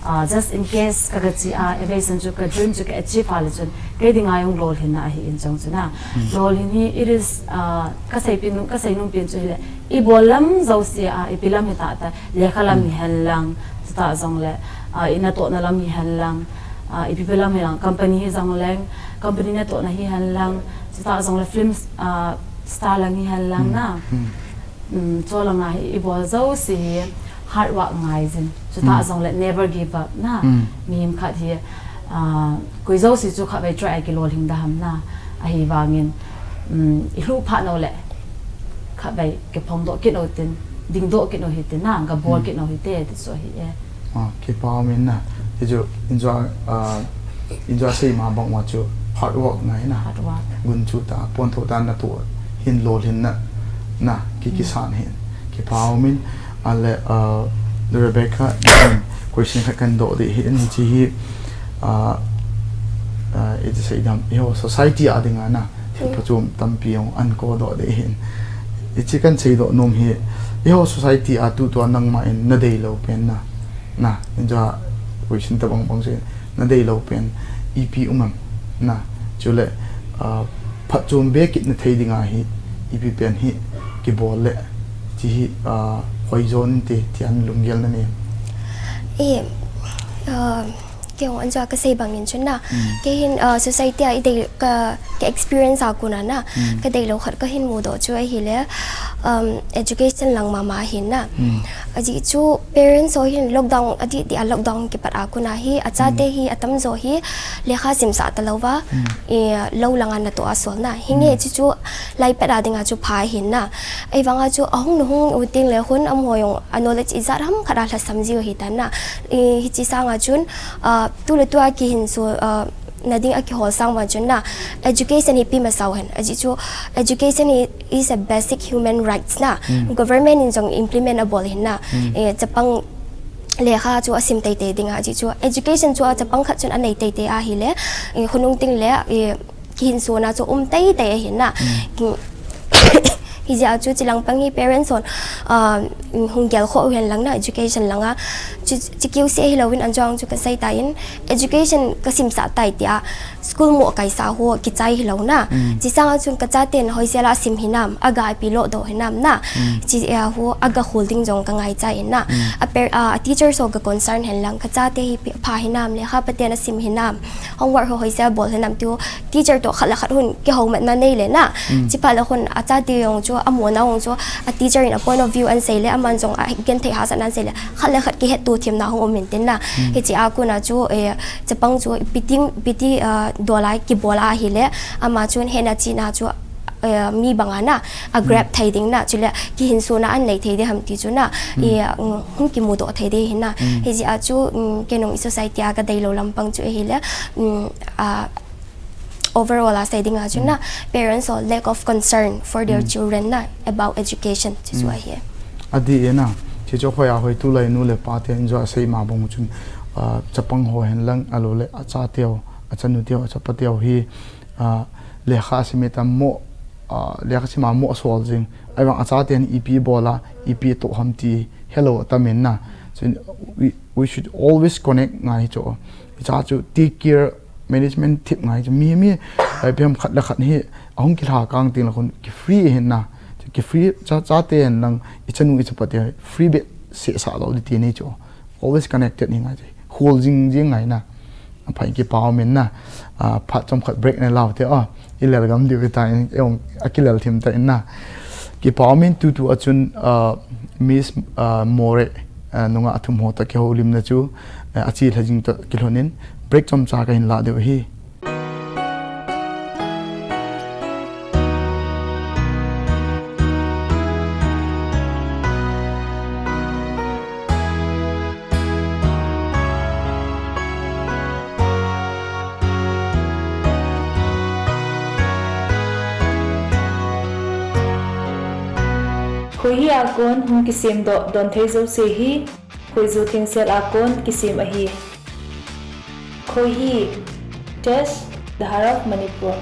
ah, just in case ka, kachi a, aviation chu ka dream chu ka achieve a le chun, kei dinga jong lolhinna ahi in chong chu na. Lolhin hi, it is, ah, kasei pen, kasei nom pen chu hile, ibol lam jouse a, ipi lam hita ta, lekha lam hi hen lang, chutah jong le, ah, inatohna lam hi hen lang, ah, ipi pi lam hi lang, company hi jong leng, company natohna hi hen lang, chutah jong le film, ah, star lang hi hen lang na. Um, chulanga hi ibol jouse hi hard work ngai jin. Chuta jongle never give up na. Mihem khat hi, ah, koi jouse chu khatvei try a kilolhing da ham na. Ahivangin, um, ilhuh phat uleh khatvei kiphongdoh kit u tin, dingdoh kit u hitin na, gabol kit u hite, ti chu ahi e. Ah, kipa umin na. Ti chu, injua, ah, injua seima bang uva chu hard work ngai na. Hard work. Gunchu ta, pontho ta natoh hin lolhinna, na, ki, kisan hin. Kipa umin, ale, ah, Rebecca, question khat kahin doh ding ahin, hiche hi, ah, ah, iti sei dam, eiho society a dinga na. Thil phachom tampi jong ahin kodoh ding ahin. Hiche kahin seidoh nom hi, eiho society a tutua nangma in nadeilou pen na. Na, injua question tabang bang chu nadeilou pen ipi um am na. Chule, ah, phachom be kit na thei dinga hi ipi pen hi kibol le. Hiche hi, ah, hoijo inte tia lunggel nanei em? E, ah, Kei jong anjua kasei bangin chun na. Kei hin, ah, society a idei ka, ka experience a kona na. Kadeilou khat kahin mudoh chu ahile, um, education lang mama hin na. Ajeh chu parents ho hin lockdown, adih dih a lockdown kipat a kona hi, achate hi atamjo hi lekha simsah talou va, i, lou langa natoh a sol na. Hinge chu chu lai pet a dinga chu pha hin na. Ahivanga chu ahung nu hung u tengle khun amaho jong a knowledge ijat ham khat a lhasam jiu hitan na. I, hiche sanga chun, ah, tuletua kihinso, ah, na ding a kihol sang vang chun na, education hi ipi masau hen. Ajeh chu education hi is a basic human rights na. Government in jong implement abol hin na. Eh, chapang lekha chu asim teitei dinga, ajeh chu education chu a chapang khat chun anei teitei ahile, eh, khonung tengle, eh, kihinsona chu um teitei ahin na. Ki, hijeh a chu chulang pang hi parents hon, ah, hung gelkhoh u hen lang na education langa. Chu, chu kiu se hilouvin anjong chu kasei tan, education kasimsah tai tia school mo kaisa ho kichai hilou na. Hiche sanga chun kachaten hoisel a sim hinam, aga ipi lodoh hinam na. Hiche, eh, ho aga khol ding jong kangaicha in na. A per, ah, a teacher ho ka concern hen lang, kachate hi ipi pha hinam, lekha paten asim hinam, homework ho hoisel bol hinam tiu teacher toh khat le khat hung kihoumatna nei le na. Chuphat le khun achate jong chu, amona jong chu, a teacher in a point of view ahin sei le, aman jong agenthei hahsatna ahin sei le, khat le khat kihetto themna hung um intin na. Hiche a kona chu, eh, chapang chu ipi ding, ipi ti, ah, dol a kibol ahile, ama chun hetna chihna chu, eh, mi banga na, a grab thei ding na, chule kihinsona ahin nei thei ding ham ti chu na, eh, hung kimudoh thei ding hin na. Hijeh a chu, um, kei jong i society a kadeilou lampang chu ahile, um, ah, overall a sei dinga chun na, parents ho lack of concern for their children na, about education, chu chu ahi. Adih e na, chu chu hoiya hoi tulai nu le pa ten jong asei ma bang chun, ah, chapang ho hen lang, ahilou le achate ho, achanu te ho, achapa te ho hi, ah, lekha sim a mo, ah, lekha sim a mo sol jing. Ahivang achaten ipi bol a, ipi toh ham ti helou atam in na. So we, we should always connect ngai chu. Hiche chu take care management thip ngai chu. Mi, mi, eh, ipi ham khat le khat hi, ahung kilha kang tengle khun ki free hin na. Chu ki free, cha, chate hen lang, ichanu ichapa te free behseh sah lou ding ti nei chu. Always connected hi ngai chu. Hol jing jing ngai na. Aphai kipa umin na. Ah, phat chomkhat break na lau te, ah. I lel gam diu ta in, eh, akilel thim ta in na. Kipa umin tutu a chun, ah, Miss, ah, More, ah, nunga athum ho toh kihoulimna chu, eh, achi lha jing toh kilhon in break chomcha kahin la diu ahi. Khoihi a kon hung kisemdoh donthei jouse hi khoiju thengsel a kon kisem ahi. Khoihi, Tesh, The Heart of Manipur.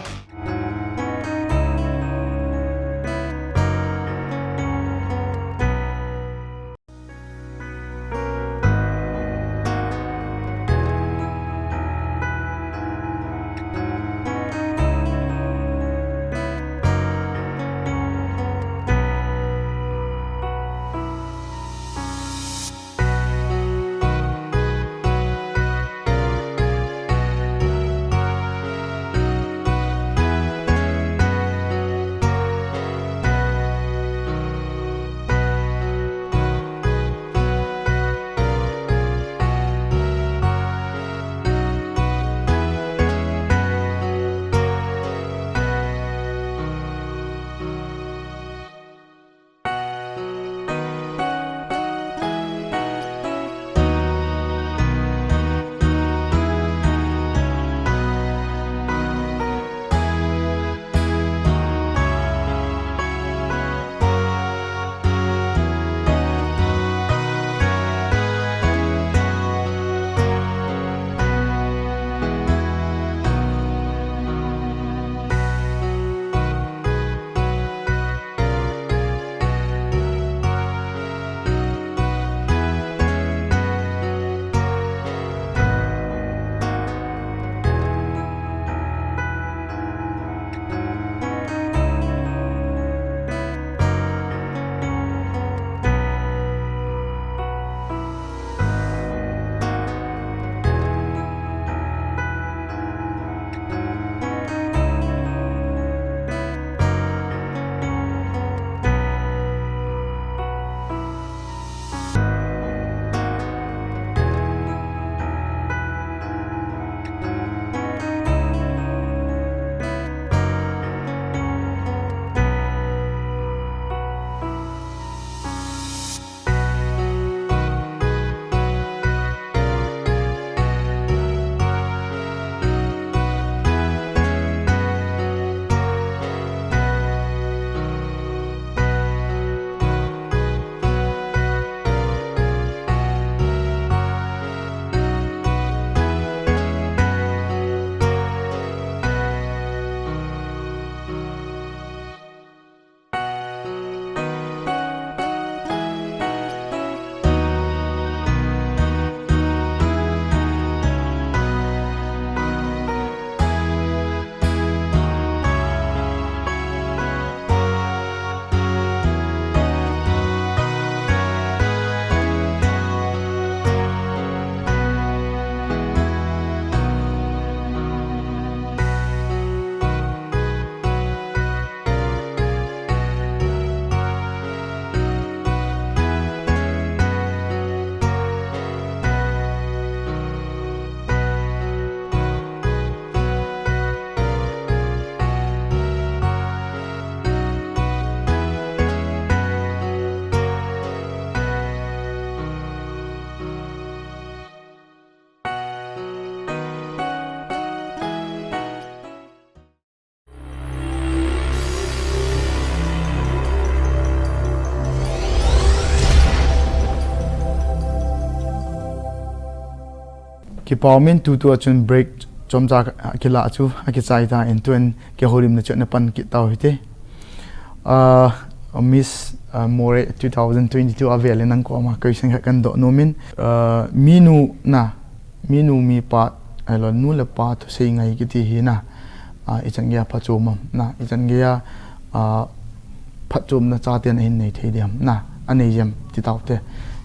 Kipa umin, tutu a chun break chomcha kila chu akichai tan, tun kihoulimna chu ana pan kit tau hite. Uh, Miss uh, Moreh two thousand twenty-two a vel in nang koma question khat kahin doh nom in, uh, minu na, minu mipa, ahilou le nu le pa thusei ngai kiti hi na, uh, ichan geiya phatchom am na, ichan geiya, uh, phatchomna chaten ahin nei thei diam na, anei jeng ti tau te.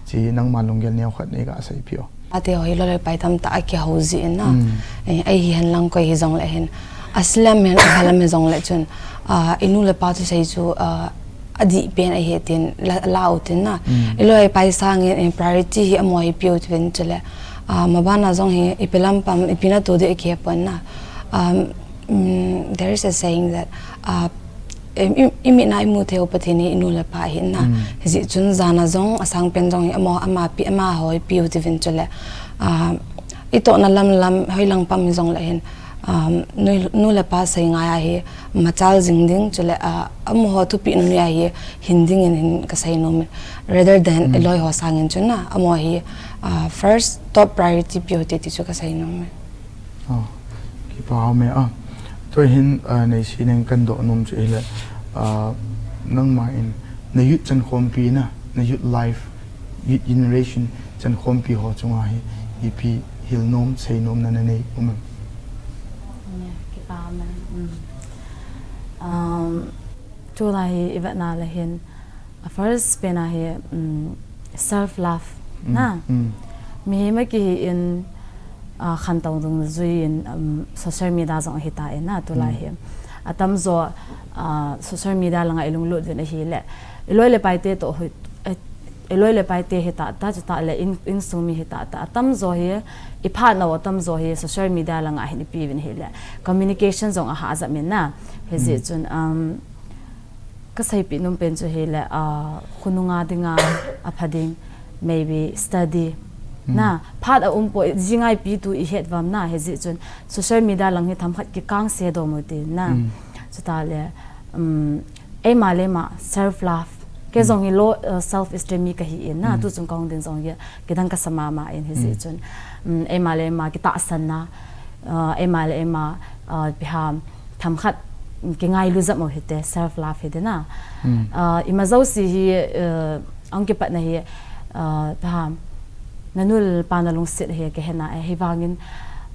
Chi nangma lunggel neo khat nei gasei piu. Ate ho hi loi le pai tamtah a kihou jin na. Mm. Eh, ei hi hen lang koi hi jong le hin. Aslam hen, ahalam hi jong le chun. Ah, i nu le pa thusei chu, ah, adih pen ahi tin la, la u tin na. Mm. I loi pai sangin, eh, priority hi amaho hi piu tivin chule. Ah, mabana jong hi, ipi lampam, ipi natoh ding kihepon na. Um, mm, there is a saying that, ah, Em, i, i mit a imu theiu Pathen hi i nu le pa ahi na. Mm. Hijeh chun jana jong asang pen jong hi amaho, ama pi, amaho hi piu tivin chule. Ah, itohna lam lam, hoilang pam hi jong le hin. Um, nu, nu le pa sei ngai a hi machal jing ding chule, ah, amaho thupeh nunui a hi hin ding in hin kasei nom e. Rather than, mm, i loi ho sangin chun na, amaho hi, ah, first top priority piu te ti chu kasei nom e. Oh, kipa ume a. Tua hin, ah, nei sei neng kahin doh nom chu hile, ah, nangma in na youth chankhompi na, na youth life, youth generation chankhompi ho chunga hi, ipi hil nom, sei nom na na nei um em? Yeah, kipa ume. Mm. Um, tulai hi i vet na le hin, A first pen a hi, um, self love, mm, na. Mm. Mihem a kihi in, ah, khantou dungjui in, um, social media jong ahi tan na, tulai, mm, hi. Atamjo, ah, social media langa i lunglut uvin ahile. I loi le pai te toh hoi, eh, i loi le pai te hi tah tah, chutah le in, insung mi hi tah tah. Atamjo hi, i phat nau atamjo hi social media langa hin i pe uvin ahile. Communication jong ahahsa min na. Hijeh, mm, chun, um, Ka seipeh nom pen chu hile, ah, khonung a dinga, apha ding, maybe study. Mm. Na, phat a um poi, jingaipi tu i het uvam na, hijeh chun social media lang hi themkhat kikangse dom u tin na. Mm. Chutah le, um, eima le eima self love. Kei, mm, jong hi low, uh, self esteem mi kahi in na, mm, tu chung kahung ding jong hi, kidang kasa mama in hijeh, mm, chun. Um, eima le eima kitahsan na, uh, eima le eima, uh, ipi ham, themkhat, um, kingailu jep u hite, self love hite na. Mm. Uh, ima jouse hi, uh, ahung kipatna hi, uh, ipi ham, na nu le pa na lungset hi kihe na, eh, hivangin,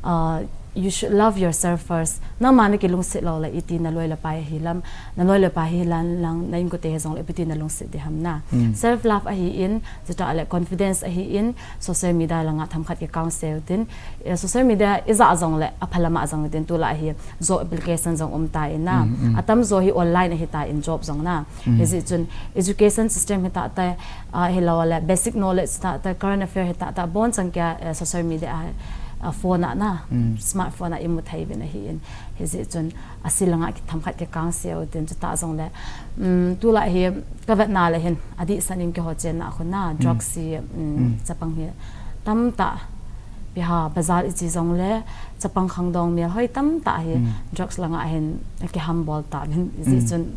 uh, you should love yourself first. Nangma na kilungset lou le iti na loi le pai hilam, na loi le pai hilam lang, na inkote hi jong le ipi ti na lungset ding ham na. Mm. Self love ahi in, chutah le confidence ahi in, social media langa themkhat kikangse u tin, eh, social media i jah jong le, apha lam a jong u tin, tulai hi job application jong um tan na. Mm, mm. Atamjo hi online ahi tan job jong na. Mm. Hijeh chun education system hi tah tah, ah, hilou le basic knowledge tah tah, current affair hi tah tah, abonchan kei a, eh, social media a, ah, phone a na, mm, smartphone a i mu thei uvin ahi in. Hijeh chun, ase langa ki themkhat kikangse u tin chutah jong le. Um, tulai hi ka vet na le hin, adehset in keiho chenna khu na, mm, drugs hi, um, mm, chapang hi tamtah, ipi ham, bazar i che jong le, chapang khangdong melhoi tamtah hi, mm, drugs langa hin, kihambol tauvin, hijeh, mm, chun,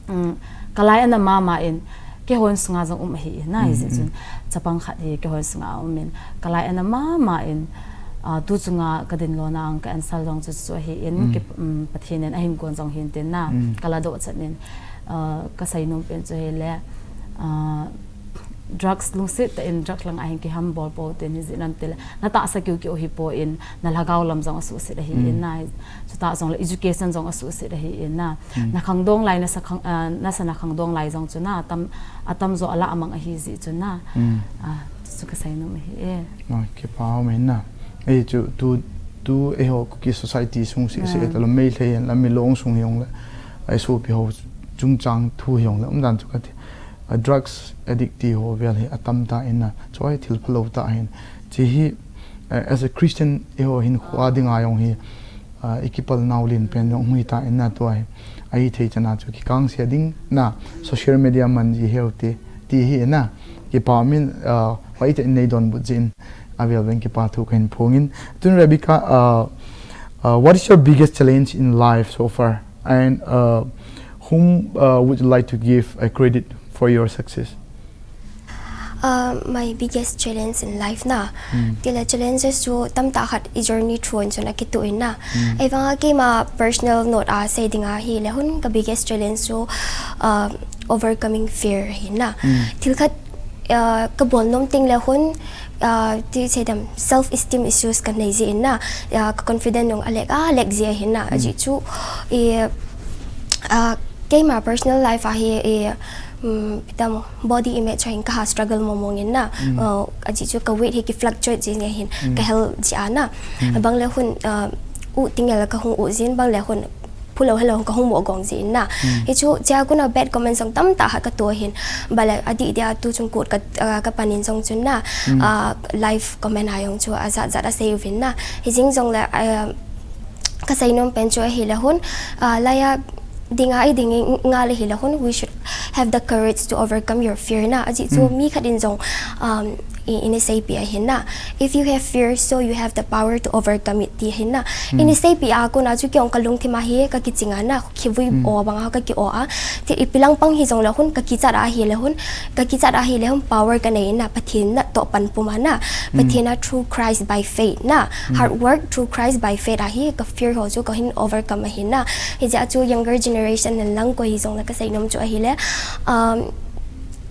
um, ka lai a na mama in, keiho insunga jong um ahi na, mm, hijeh, mm, chun, chapang khat hi keiho insunga um in, ka lai a na mama in, ah, tu chunga ka dinlona ang ka answer jong chu chu ahi in, mm, ki, um, Pathen in ahin kon jong hin tin na, mm, ka ladoh chan in, ah, ka seinom pen chu hile, ah, drugs lungset tah in drugs langa hin kihambol pou tin hijeh inem itile, na tahsa kiu kiu hi poi in, na lhagao lam jong asuhset ahi in, mm, na, chutah jong le education jong asuhset ahi in na. Mm. Na khangdong lai, na sa khang, ah, na sa na khangdong lai jong chu na, atam, atamjo alah amang ahi jeh chu na. Mm. Ah, chu ka seinom ahi e. Ah, kipa ume na. Ei chu tu, tu eiho Kuki society sung seh seh, ah, talou Meitei hen lang, Milong sung hijongle, ei sopi ho chungchang thu hijongle, umdan chu kati. A drugs addict ti ho vel hi atam tan na, choi thil phalou tah hin. Chi hi, eh, as a Christian eiho hinkho a dinga jong hi, ah, i kipal nau len pen jong hung hi tan na tua hi. Ahithei chan a chu kikangse ding na, social media man ji heu te, ti hi na, kipa umin, ah, hoitah in nei donbut jeh in, avel vel in kipa thu kahin phong in. Tun Rebecca, ah, ah, what is your biggest challenge in life so far? And, uh, whom, uh, would you like to give a credit for your success? Uh, my biggest challenge in life na. Hmm. Tile challenges chu tamtah khat i journey through in chun akitu in na. Hmm. Ahivanga keima personal note a sei dinga ahile hun ka biggest challenge chu, uh, overcoming fear hi na. Hmm. Thil khat, uh, ka bol nom teng le hun, uh, ti sei dem self esteem issues ka nei ji in na. Uh, ka confident nung a lek a lek ji ahi na. Hmm. Ajeh chu, i, uh, keima personal life a hi, i, um, pitam body image a hin ka ha struggle mo mong in na. Mm. Uh, ajeh chu ka weight hi ki fluctuate ji nge hin, mm, ka hel ji a na. Mm. Bang le hun, uh, u tingel ka hung u jin, bang le hun phulo helo ka hung mo gong ji in na. Mm. Hichu chia kuna bad comment jong tamtah khat ka to hin. Bale adih dia tu chung kut ka, uh, ka panin jong chun na. Mm. Uh, live comment a jong chu ajat jat a sei uvin na. Hijing jong le, uh, ka sei nom pen chu ahile hun, uh, laiya dinga i ding i ngal ahile hun, we should have the courage to overcome your fear na. Ajeh chu, mm, mi khat in jong, um, i, i ni seipi ahi na. If you have fear, so you have the power to overcome it ti ahi na. Mm. I ni seipi a kona chu kei jong ka lungthim a hi ka kiching a na, khivui, mm, o bang a ka ki o a. Ti ipi lang pang hijong le hun ka kichat ahile hun, ka kichat ahile hun power ka nei na, Pathen na toh pan pum a na. Mm. Pathen a through Christ by faith na. Mm. Hard work through Christ by faith ahi, ka fear ho chu ka hin overcome ahi na. Hijeh a chu younger generation na lang koi hijong le ka sei nom chu ahile, um,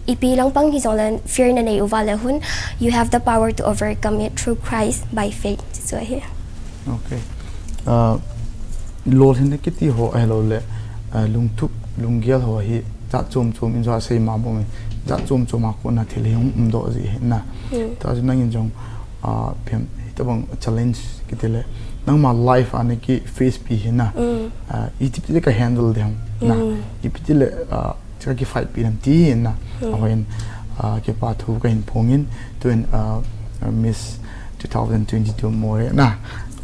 ipi lang pang hijong le fear na nei uva le hun, you have the power to overcome it through Christ by faith. Chu ahi. Okay. Uh, lolhinna kiti ho ahilou le, uh, lungtup, lunggel ho hi jat chom chom in jo a sei ma bou me. Jat chom chom a kona thil hi hung um doh ji ahi na. Hmm. Tua chu nangin jong, uh, phem, hitabang challenge kiti le, nangma life a na ki face pi hi na. Hmm. Uh, iti pi le ka handle dem na. Hmm. Ipi ti le, uh, chu ka ki fight pi dem ti na. Hmm. Ahoin, ah, kipa thu ka hin phong in, tuin, ah, Miss two thousand twenty-two Moreh na.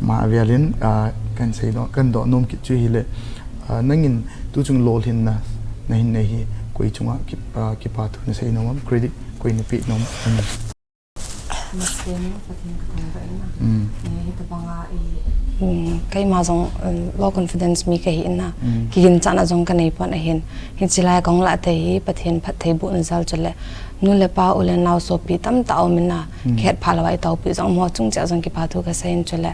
Ama velin, ah, kan sei doh, kan doh nom kit chu hile, ah, nangin tu chung lolhinna na hin nei hi, koi chunga ki, ah, kipa thu na sei nom am, credit koi na pe nom am. Masapen in Pathen ka thangvah in na. Mm. Eh, hitabanga i, mm, keima jong, um, low confidence mi ka hi in na. Mm. Kiginchatna jong ka nei pon ahin. Hiche lai kong lah thei hi Pathen phattheibohna jal chule, nu le pa, u le nao, sopi tamtah um in na. Mm. Kihet pha lou a i taopi jong mo chung cheh jong kipa thu ka sei in chule.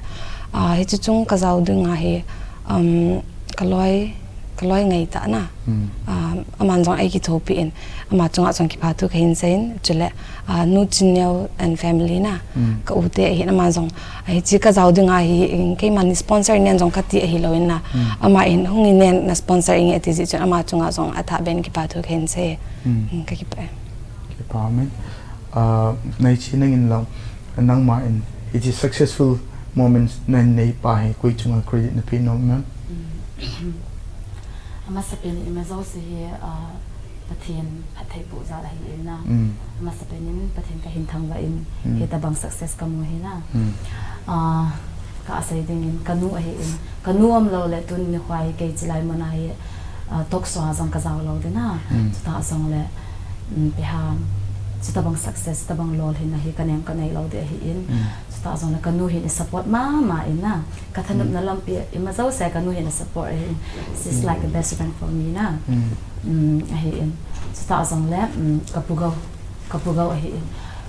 Ah, hiche chung ka jao ding ahi, um, ka loi, ka loi ngai tah na. Mm. Ah, aman jong ei kithopi in, ama chunga jong kipa thu ka hin sei in, chule, ah, Nu Chinneo and family na. Mm. Ka u te ahin, aman jong, ah, hiche ka jao ding ahi, in keiman nei sponsor in nen jong ka ti ahilou in na. Mm. Aman hung in nen na sponsor in nge ti jeh chun ama chunga jong athah beh in kipa thu ka hin sei. Mm. Mm, ka kipah e. Kipa um e. Ah, naichi nangin lang, nangma in, hiche successful moments na nei pa hi, koi chunga credit na pe nom em? Mm. Amasapen in ima jouse hi, ah, Pathen phattheiboh jal ahi in na. Mm. Amasapen in Pathen ka hin thangvah in, mm, hitabang success ka mu hi na. Mm. Ah, ka sei ding in, ka nu ahi in, ka nu um lou le tun nikho hi kei chilai mun a hi, ah, talk show a jong ka jao lou ding na. Mm. Chutah jong le, mm, ipi ham, chutabang success, chutabang lolhinna hi ka neng ka nei lou ding ahi in. Mm. Chutah jong le ka nu hin i support mama in na. Ka thanopna, mm, lampi ima jouse ka nu hin i support ahi in. She's, mm, like a best friend for me na. Mm. Mm, ahi in. Chutah jong le, mm, ka pu Gou, ka pu Gou ahi in.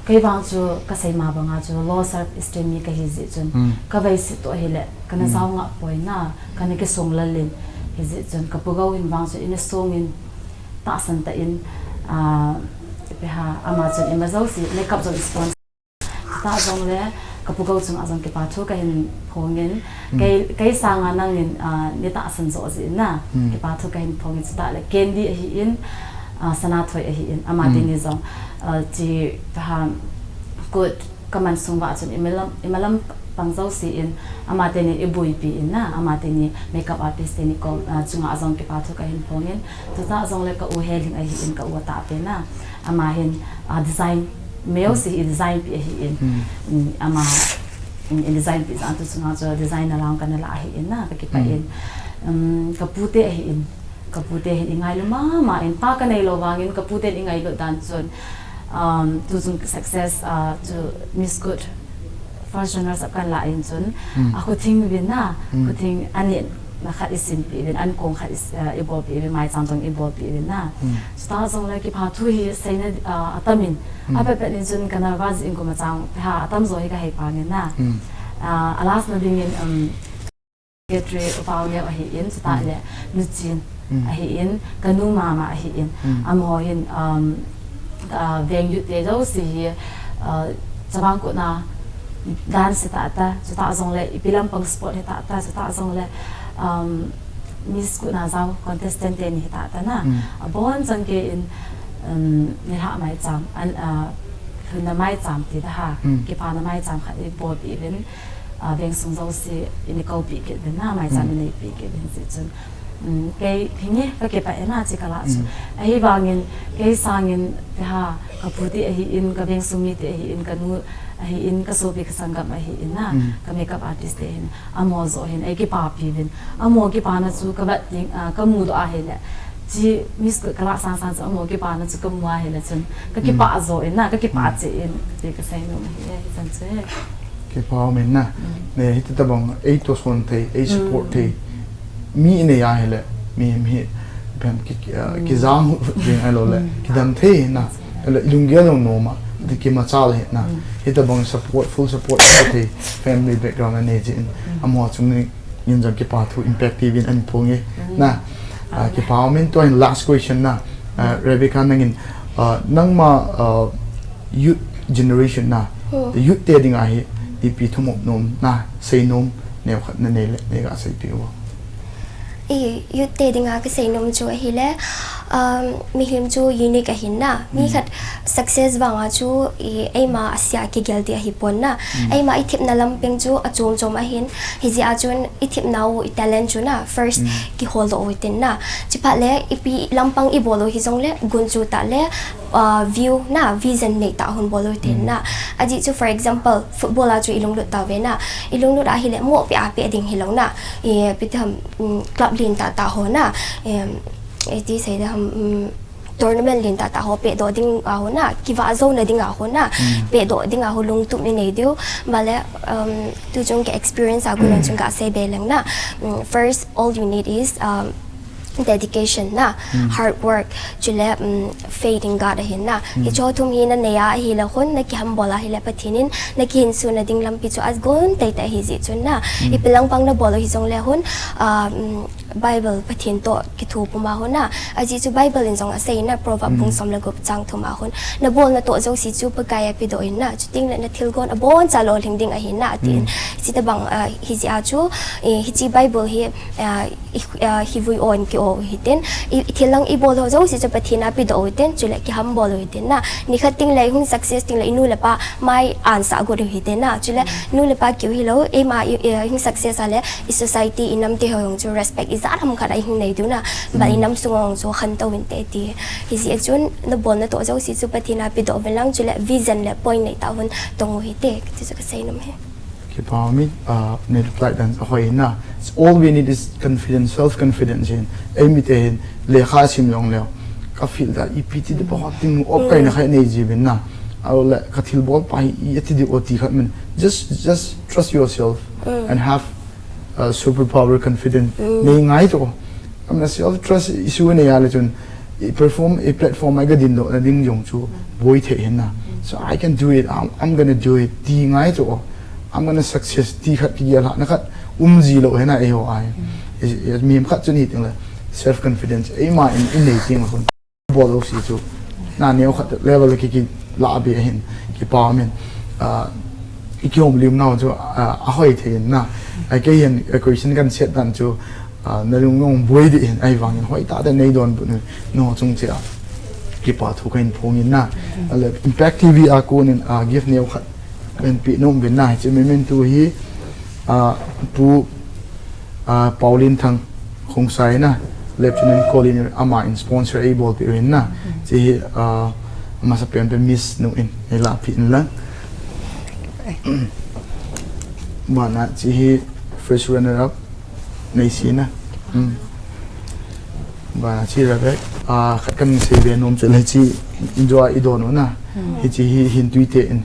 Kei vang chu ka sei ma banga chu low self esteem mi ka hi jeh chun. Mm. Ka vei se toh ahile, ka na, mm, jao ngah poi na, ka na kisong lal in. Hi jeh chun ka pu Gou hin vang chu i na song in tahsan tah in, ah, ipi ham, ama chun ima jouse, makeup jong i sponsor. Chutah jong le, ka pu Gou chunga jong kipa thu ka hin phong in, mm, kei, kei sanga nangin, ah, nei tahsan joh jeh in na, mm, kipa thu ka hin phong in, chutah le, Candy ahi in, ah, Sanathoi ahi in, ama, mm, teni jong, ah, chi, ipi ham, kut, ka man sung uva chun, i malam, i malam pang jouse in, ama teni i buipi in na, ama teni makeup artist teni kong, ah, chunga jong kipa thu ka hin phong in, chutah jong le ka u Helhing ahi in, ka u atahpen na, ama hin, ah, design, meu, mm, si i design pi ahi in, mm, mm, ama, mm, i design pi jeh a tu chunga chu design na lang ka na lah ahi in na, ka kipah, mm, in, um, ka pu te ahi in, ka pu te hin i ngailu mama in, pa ka nei lou vangin, ka pu ten i ngailut dan chun, um, tu chung success, ah, chu Miss Good first runner up kan lah in chun, mm, a khuthing vin na, mm, khuthing ani, na khat i simpi uvin, an kong khat i, ah, i bolpi uvin, maicham jong i bolpi uvin na. Hmm. Chuta jong le kipathu hi seina, ah, atam in. Hmm. Apet pet in chun ka nervous in kum a chang, ha, atam jo hi ka hei pang in na. Hmm. Ah, a last na ding in, um, secretary Upau Neo ahi in, chuta Hmm. le Nu Chin Hmm. ahi in, ka nu mama ahi in. Hmm. Amaho hin, um, ah, veng youth te jouse hi, ah, chavang kona dance ta ta, chuta jong le ipi lampang sport hi ta ta, chuta jong le, um, Miss kona jao contestant te ni hi ta ta na. Hmm. Abon chang kei in, um, nilhah maicham, an, ah, lhunna maicham ti ta ha, Hmm. kipana maicham khat i bolpi uvin, ah, veng sung jouse in i koupi kit uvin na, maicham Hmm. in i pi kit uvin si chun. Um, kei hinge ka kipah e na chi ka lah chu. Hmm. Ahivangin, kei sangin, te ha, ka pu te ahi in, ka veng sung mi te ahi in, ka nu ahi in, ka sopi ka sanggam ahi in na, Hmm. ka makeup artist te ahi in, amaho jo hin, ei kipapi uvin. Amaho kipana chu ka vet ding, ah, ka mudoh ahile. Chi Miss ka lah sang sang chu amaho kipana chu ka mu ahile chun. Ka Hmm. kipah jo in na, ka kipah Hmm. cheh in, ti ka sei nom ahi e, chan chu e. Kipah um in na. Mm. Ne, hiti tabang, ei tohson thei, ei support Mm. thei. Mi i nei ahile, mi, mi, phem ki, ki, ah, Mm. kijang hut hut ding ahilou le, Mm. kidam thei na. Ahilou, i lunggel jong nom a, ti kimachal hi na. Mm. Hiti tabang support, full support thei, family background a nei jeh in. Mm. Amaho chung ni, in jong kipathu Impact T V in ahin phong e. Mm. Na, ah, Amen. kipah um in tua hin last question na. Ah, Mm. Rebecca nangin, ah, nangma, ah, youth generation na, Hmm. youth te dinga hi, ipi thumop nom na, seinom, neo khat na nei le, nei ga seipi u. I, youth te dinga ka seinom chu ahile, um, mihem chu unique ahin na, mi Hmm. khat success vanga chu, i, eima asia kigel ti ahi pon na, Hmm. eima i thepna lampeng chu achom chom ahin, hijeh a chun i thepna u, i talent chu na, first Hmm. kihol doh u tin na, chuphat le, ipi lampang i bol u hijong le, gunchu tah le, ah, view na, vision nei tah hon bol u tin Mm. na. Ajeh chu, for example, football a chu i lunglut tauve na. I lunglut ahile, mo pe a pe ding hilou na. I, ipi ti ham, mm, club lentah tah ho na. Em, iti sei di ham, mm, tournament lentah tah ho pedoh ding a ho na. Kivah jouna ding a ho na. Mm. Pedoh ding a ho lungtup i nei diu. Bale, um, tu chung ka experience a kon a chung ka sei be leng na. Mm, first, all you need is, um, dedication na, Hmm. hard work, chule, um, faith in God ahin na. Hmm. Hicho thum hi na nei a ahile hon, na kihambol ahile Pathen in, na kihinso na ding lampi chu agon teitei ahi jeh chun na. Hmm. Ipi lampang na bol u hijong le hon, ah, um, Bible Pathen toh kitho pum a hon na. Ajeh chu Bible in jong asei na, Proverb Hmm. bung som le gup chang thum a hon. Na bol na toh jouse chu Pakai a pedoh in na. Chuteng le na thilgon abon cha lolhing ding ahi na, atin. Hmm. Hitabang, ah, hijeh a chu, eh, hiche Bible hi, ah, i, ah, hivui on ki o u hitin, i, i thil lang i bol ho jouse chu Pathen a pedoh u hitin, chule kihambol u hitin na. Nikhat teng le i hung success teng le i nu le pa mai ansah got u hitin na. Chule nu le pa keu hilou, eima i, i hung success a le i society i nam te ho jong chu respect i jat ham khat a i hung nei diu na. But i nam sung a jong chu khantou inte ti. Hijeh a chun na bol na toh jouse chu Pathen a pedoh uvin lang, chule vision le point nei tah hon tong u hite. Ti chu ka sei nom e. Kipah um e, ah, nei reply dan ahoi na. All we need is confidence, self confidence hin. Eimi te hin, lekha sim jong leu. Ka feel da, ipi ti di pa hot ting op kai na khai nei ji bin na. Ahile, ka thil bol pa hi, i ti di o ti khat min. Just, just trust yourself Mm. and have, uh, superpower confidence. Mm. Nei ngai to. Am na self trust issue nei a le chun. I perform, i platform a i ga din doh na ding jong chu boi thei hen na. So I can do it, I'm, I'm gonna do it, ti ngai chu. I'm gonna success, ti khat kigel na khat um ji lou hen na eiho a. I, i, mihem khat chun hi teng le self confidence, eima in, in nei teng le khun. Bol lou si chu. Na neo khat level ki, ki la be hin, kipah um in. Ah, i kihom lim nau chu, ah, ahoi thei na. Ai kei hin, ah, question kan set dan chu, Ah, na lung nong boi di hin, ahivangin hoi tah tah nei donbut u, nangho chung cheh a. Kipathu kahin phong in na. Ahile, Impact T V a kon in, ah, gift neo khat kahin pe nom uvin na. Hiche memento hi, ah, Pu, ah, Pauline Thang Khongsai na, Lieutenant Colonel ama in sponsor eibolpeh uvin na. Hiche hi, ah, amasapen pen Miss nu in, eilah peh in lang. Bana, hiche hi first runner up. Nei si na. Hmm. Ba, hiche Rebecca, ah, khat kan sei ve nom chu le hiche enjoy i don u na. Hmm. Hiche hi hin tui te in.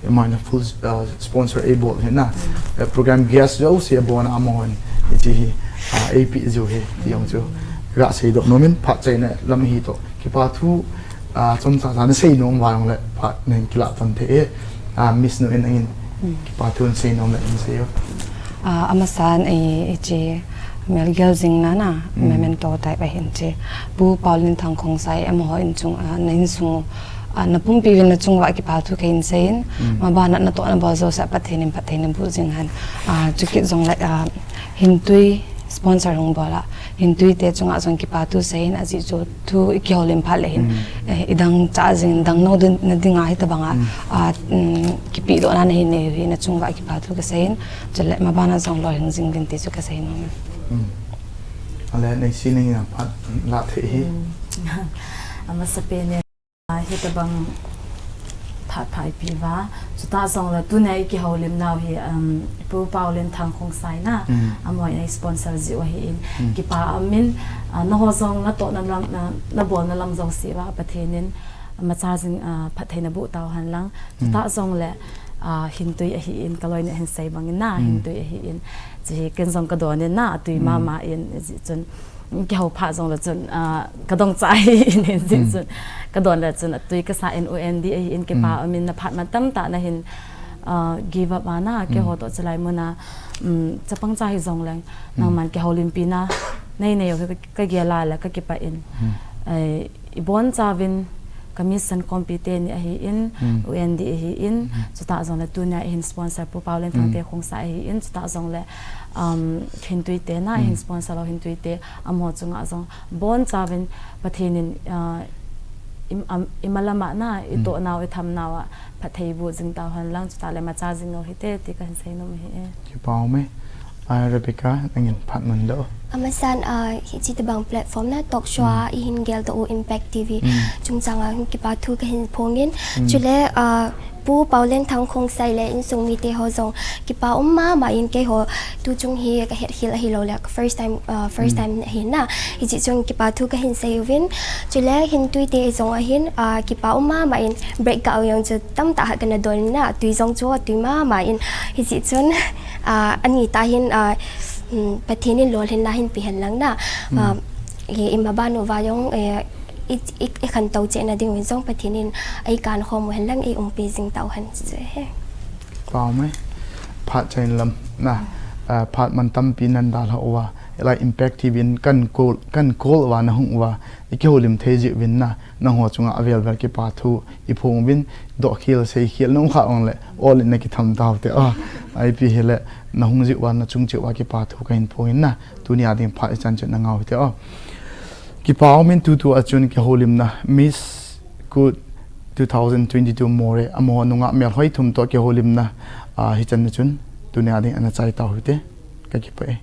Ama in full, ah, sponsor eibol hin na. Hmm. Eh, program guest jouse abon a amahon. Hiche hi. Ah, eipeh jiu hi ti jong chu gasei doh nom in, phat chaina lam hi toh kipa thu, ah, chomcha cha nasei nom uva jongle phat nahin kilah tan thei e. Ah, Miss nu in nangin kipa thu nasei nom le nasei o. Ah, amasan ei, ei che melgel jing na na, memento type ahin che. Pu Paulin Thang Khongsai amaho in chung, ah, na insung, ah, na pumpi uvin na chung uva kipa thu kahin sei in, maban a natoh nabol jouse a Pathen in phatthei naboh jing hen. Ah, chukit jongle, ah, Hintui sponsor hung bol a, Hintui te chunga jong kipa thu sei in, ajeh chu thu i kihoulim phat le hin, eh, i dangchah jing, dangnou ding, na dinga hitabanga, ah, um, kipehdohna nahin nei u hi na chung uva kipa thu kasei in, chule maban a jong lolhing jing uvin ti chu kasei nom e. Ale, nei sining a phat la thei hi. Amasapen in, ah, hitabang phat pha eipeh uva. Chutah jongle tunia i kihoulim nau hi, um, Pu Paulin Thang Khongsai na, amaho in ei sponsor jiu ahin, kipa um in, ah, nangho jong natoh na lam, na, nabol na lam jouse uva Pathen in imacha jing, ah, phatthei naboh tau hen lang. Chutah jongle, ah, Hintui ahin, kaloinu ahin sei bang in na, Hintui ahin. Chuhi ken jong kadon in na, atui mama in, ajeh chun kihou phat jongle chun, ah, kadong cha ahin, ajeh chun kadon le chun atui kasa in, U N D ahin, kipa um in na phat mantam tah nahin, ah, give up a na, keiho toh chulai mun a, um, chapang cha hijongleng, nangman kihoulimpi na nei nei u hi ka, kagel a le kakipah in. Eh, ibonchauvin ka mission khompi teni ahin, U N D ahin, chutah jongle tunia eihin sponsor Pu Paulin Thangte Khongsai ahin, chutah jongle, um, Hintui te na, eihin sponsor lou Hintui te, amaho chunga jong bonchauvin Pathen in, ah, i, am, imalam a na, itoh nau, itham nau a phatthei boh jing tau hen lang, chutah le imacha jing u hite ti kahin sei nom ahi e. Kipa um e. Ah, Rebecca, nangin phat man doh. Amasan, ah, hiche tobang platform na talk show a eihin geldoh u Impact T V chungchang a kipa thu kahin phong in. Chule, ah, Pu Paulin Thang Khongsai le insung mite ho jong kipa um mama in, keiho tuchung hi kahet khel ahilou le first time, ah, first time ahi na. Hiche chun kipa thu kahin sei uvin. Chule Hintui te jong ahin, ah, kipa um mama in, break ga u jong chu tamtah khat kana don in na, tui jong chu atui mama in. Hiche chun, ah, ani tah hin, ah, um, Pathen in lolhinna hin pe hen lang na. Ah, i, imaban uva jong, eh, i, i, ikhantou cheh na ding u jong Pathen in eikan khom u hen lang, eiumpi jing tau hen chu he. Kipa um e. Phat chaina lam na, ah, phat man tampi nan dalha uva, hilai Impact T V in kan call, kan call uva nahung uva, i kihoulim thei jiuvin na, nangho chunga avel vel kipa thu iphong uvin, doh khel sei khel na um kha jongle, ol in nakitham tau te. Ah, ipi hile, nahung jiuva, nachung cheh uva kipa thu kahin phong in na, tunia ding phat ichan chan nangau hite o. Kipa um in tutu a chun kihoulimna Miss Kut two thousand twenty-two Moreh, amaho nungah melhoi thum toh kihoulimna, ah, hichan a chun tunia ding ana chai tau hite. Kakipah e.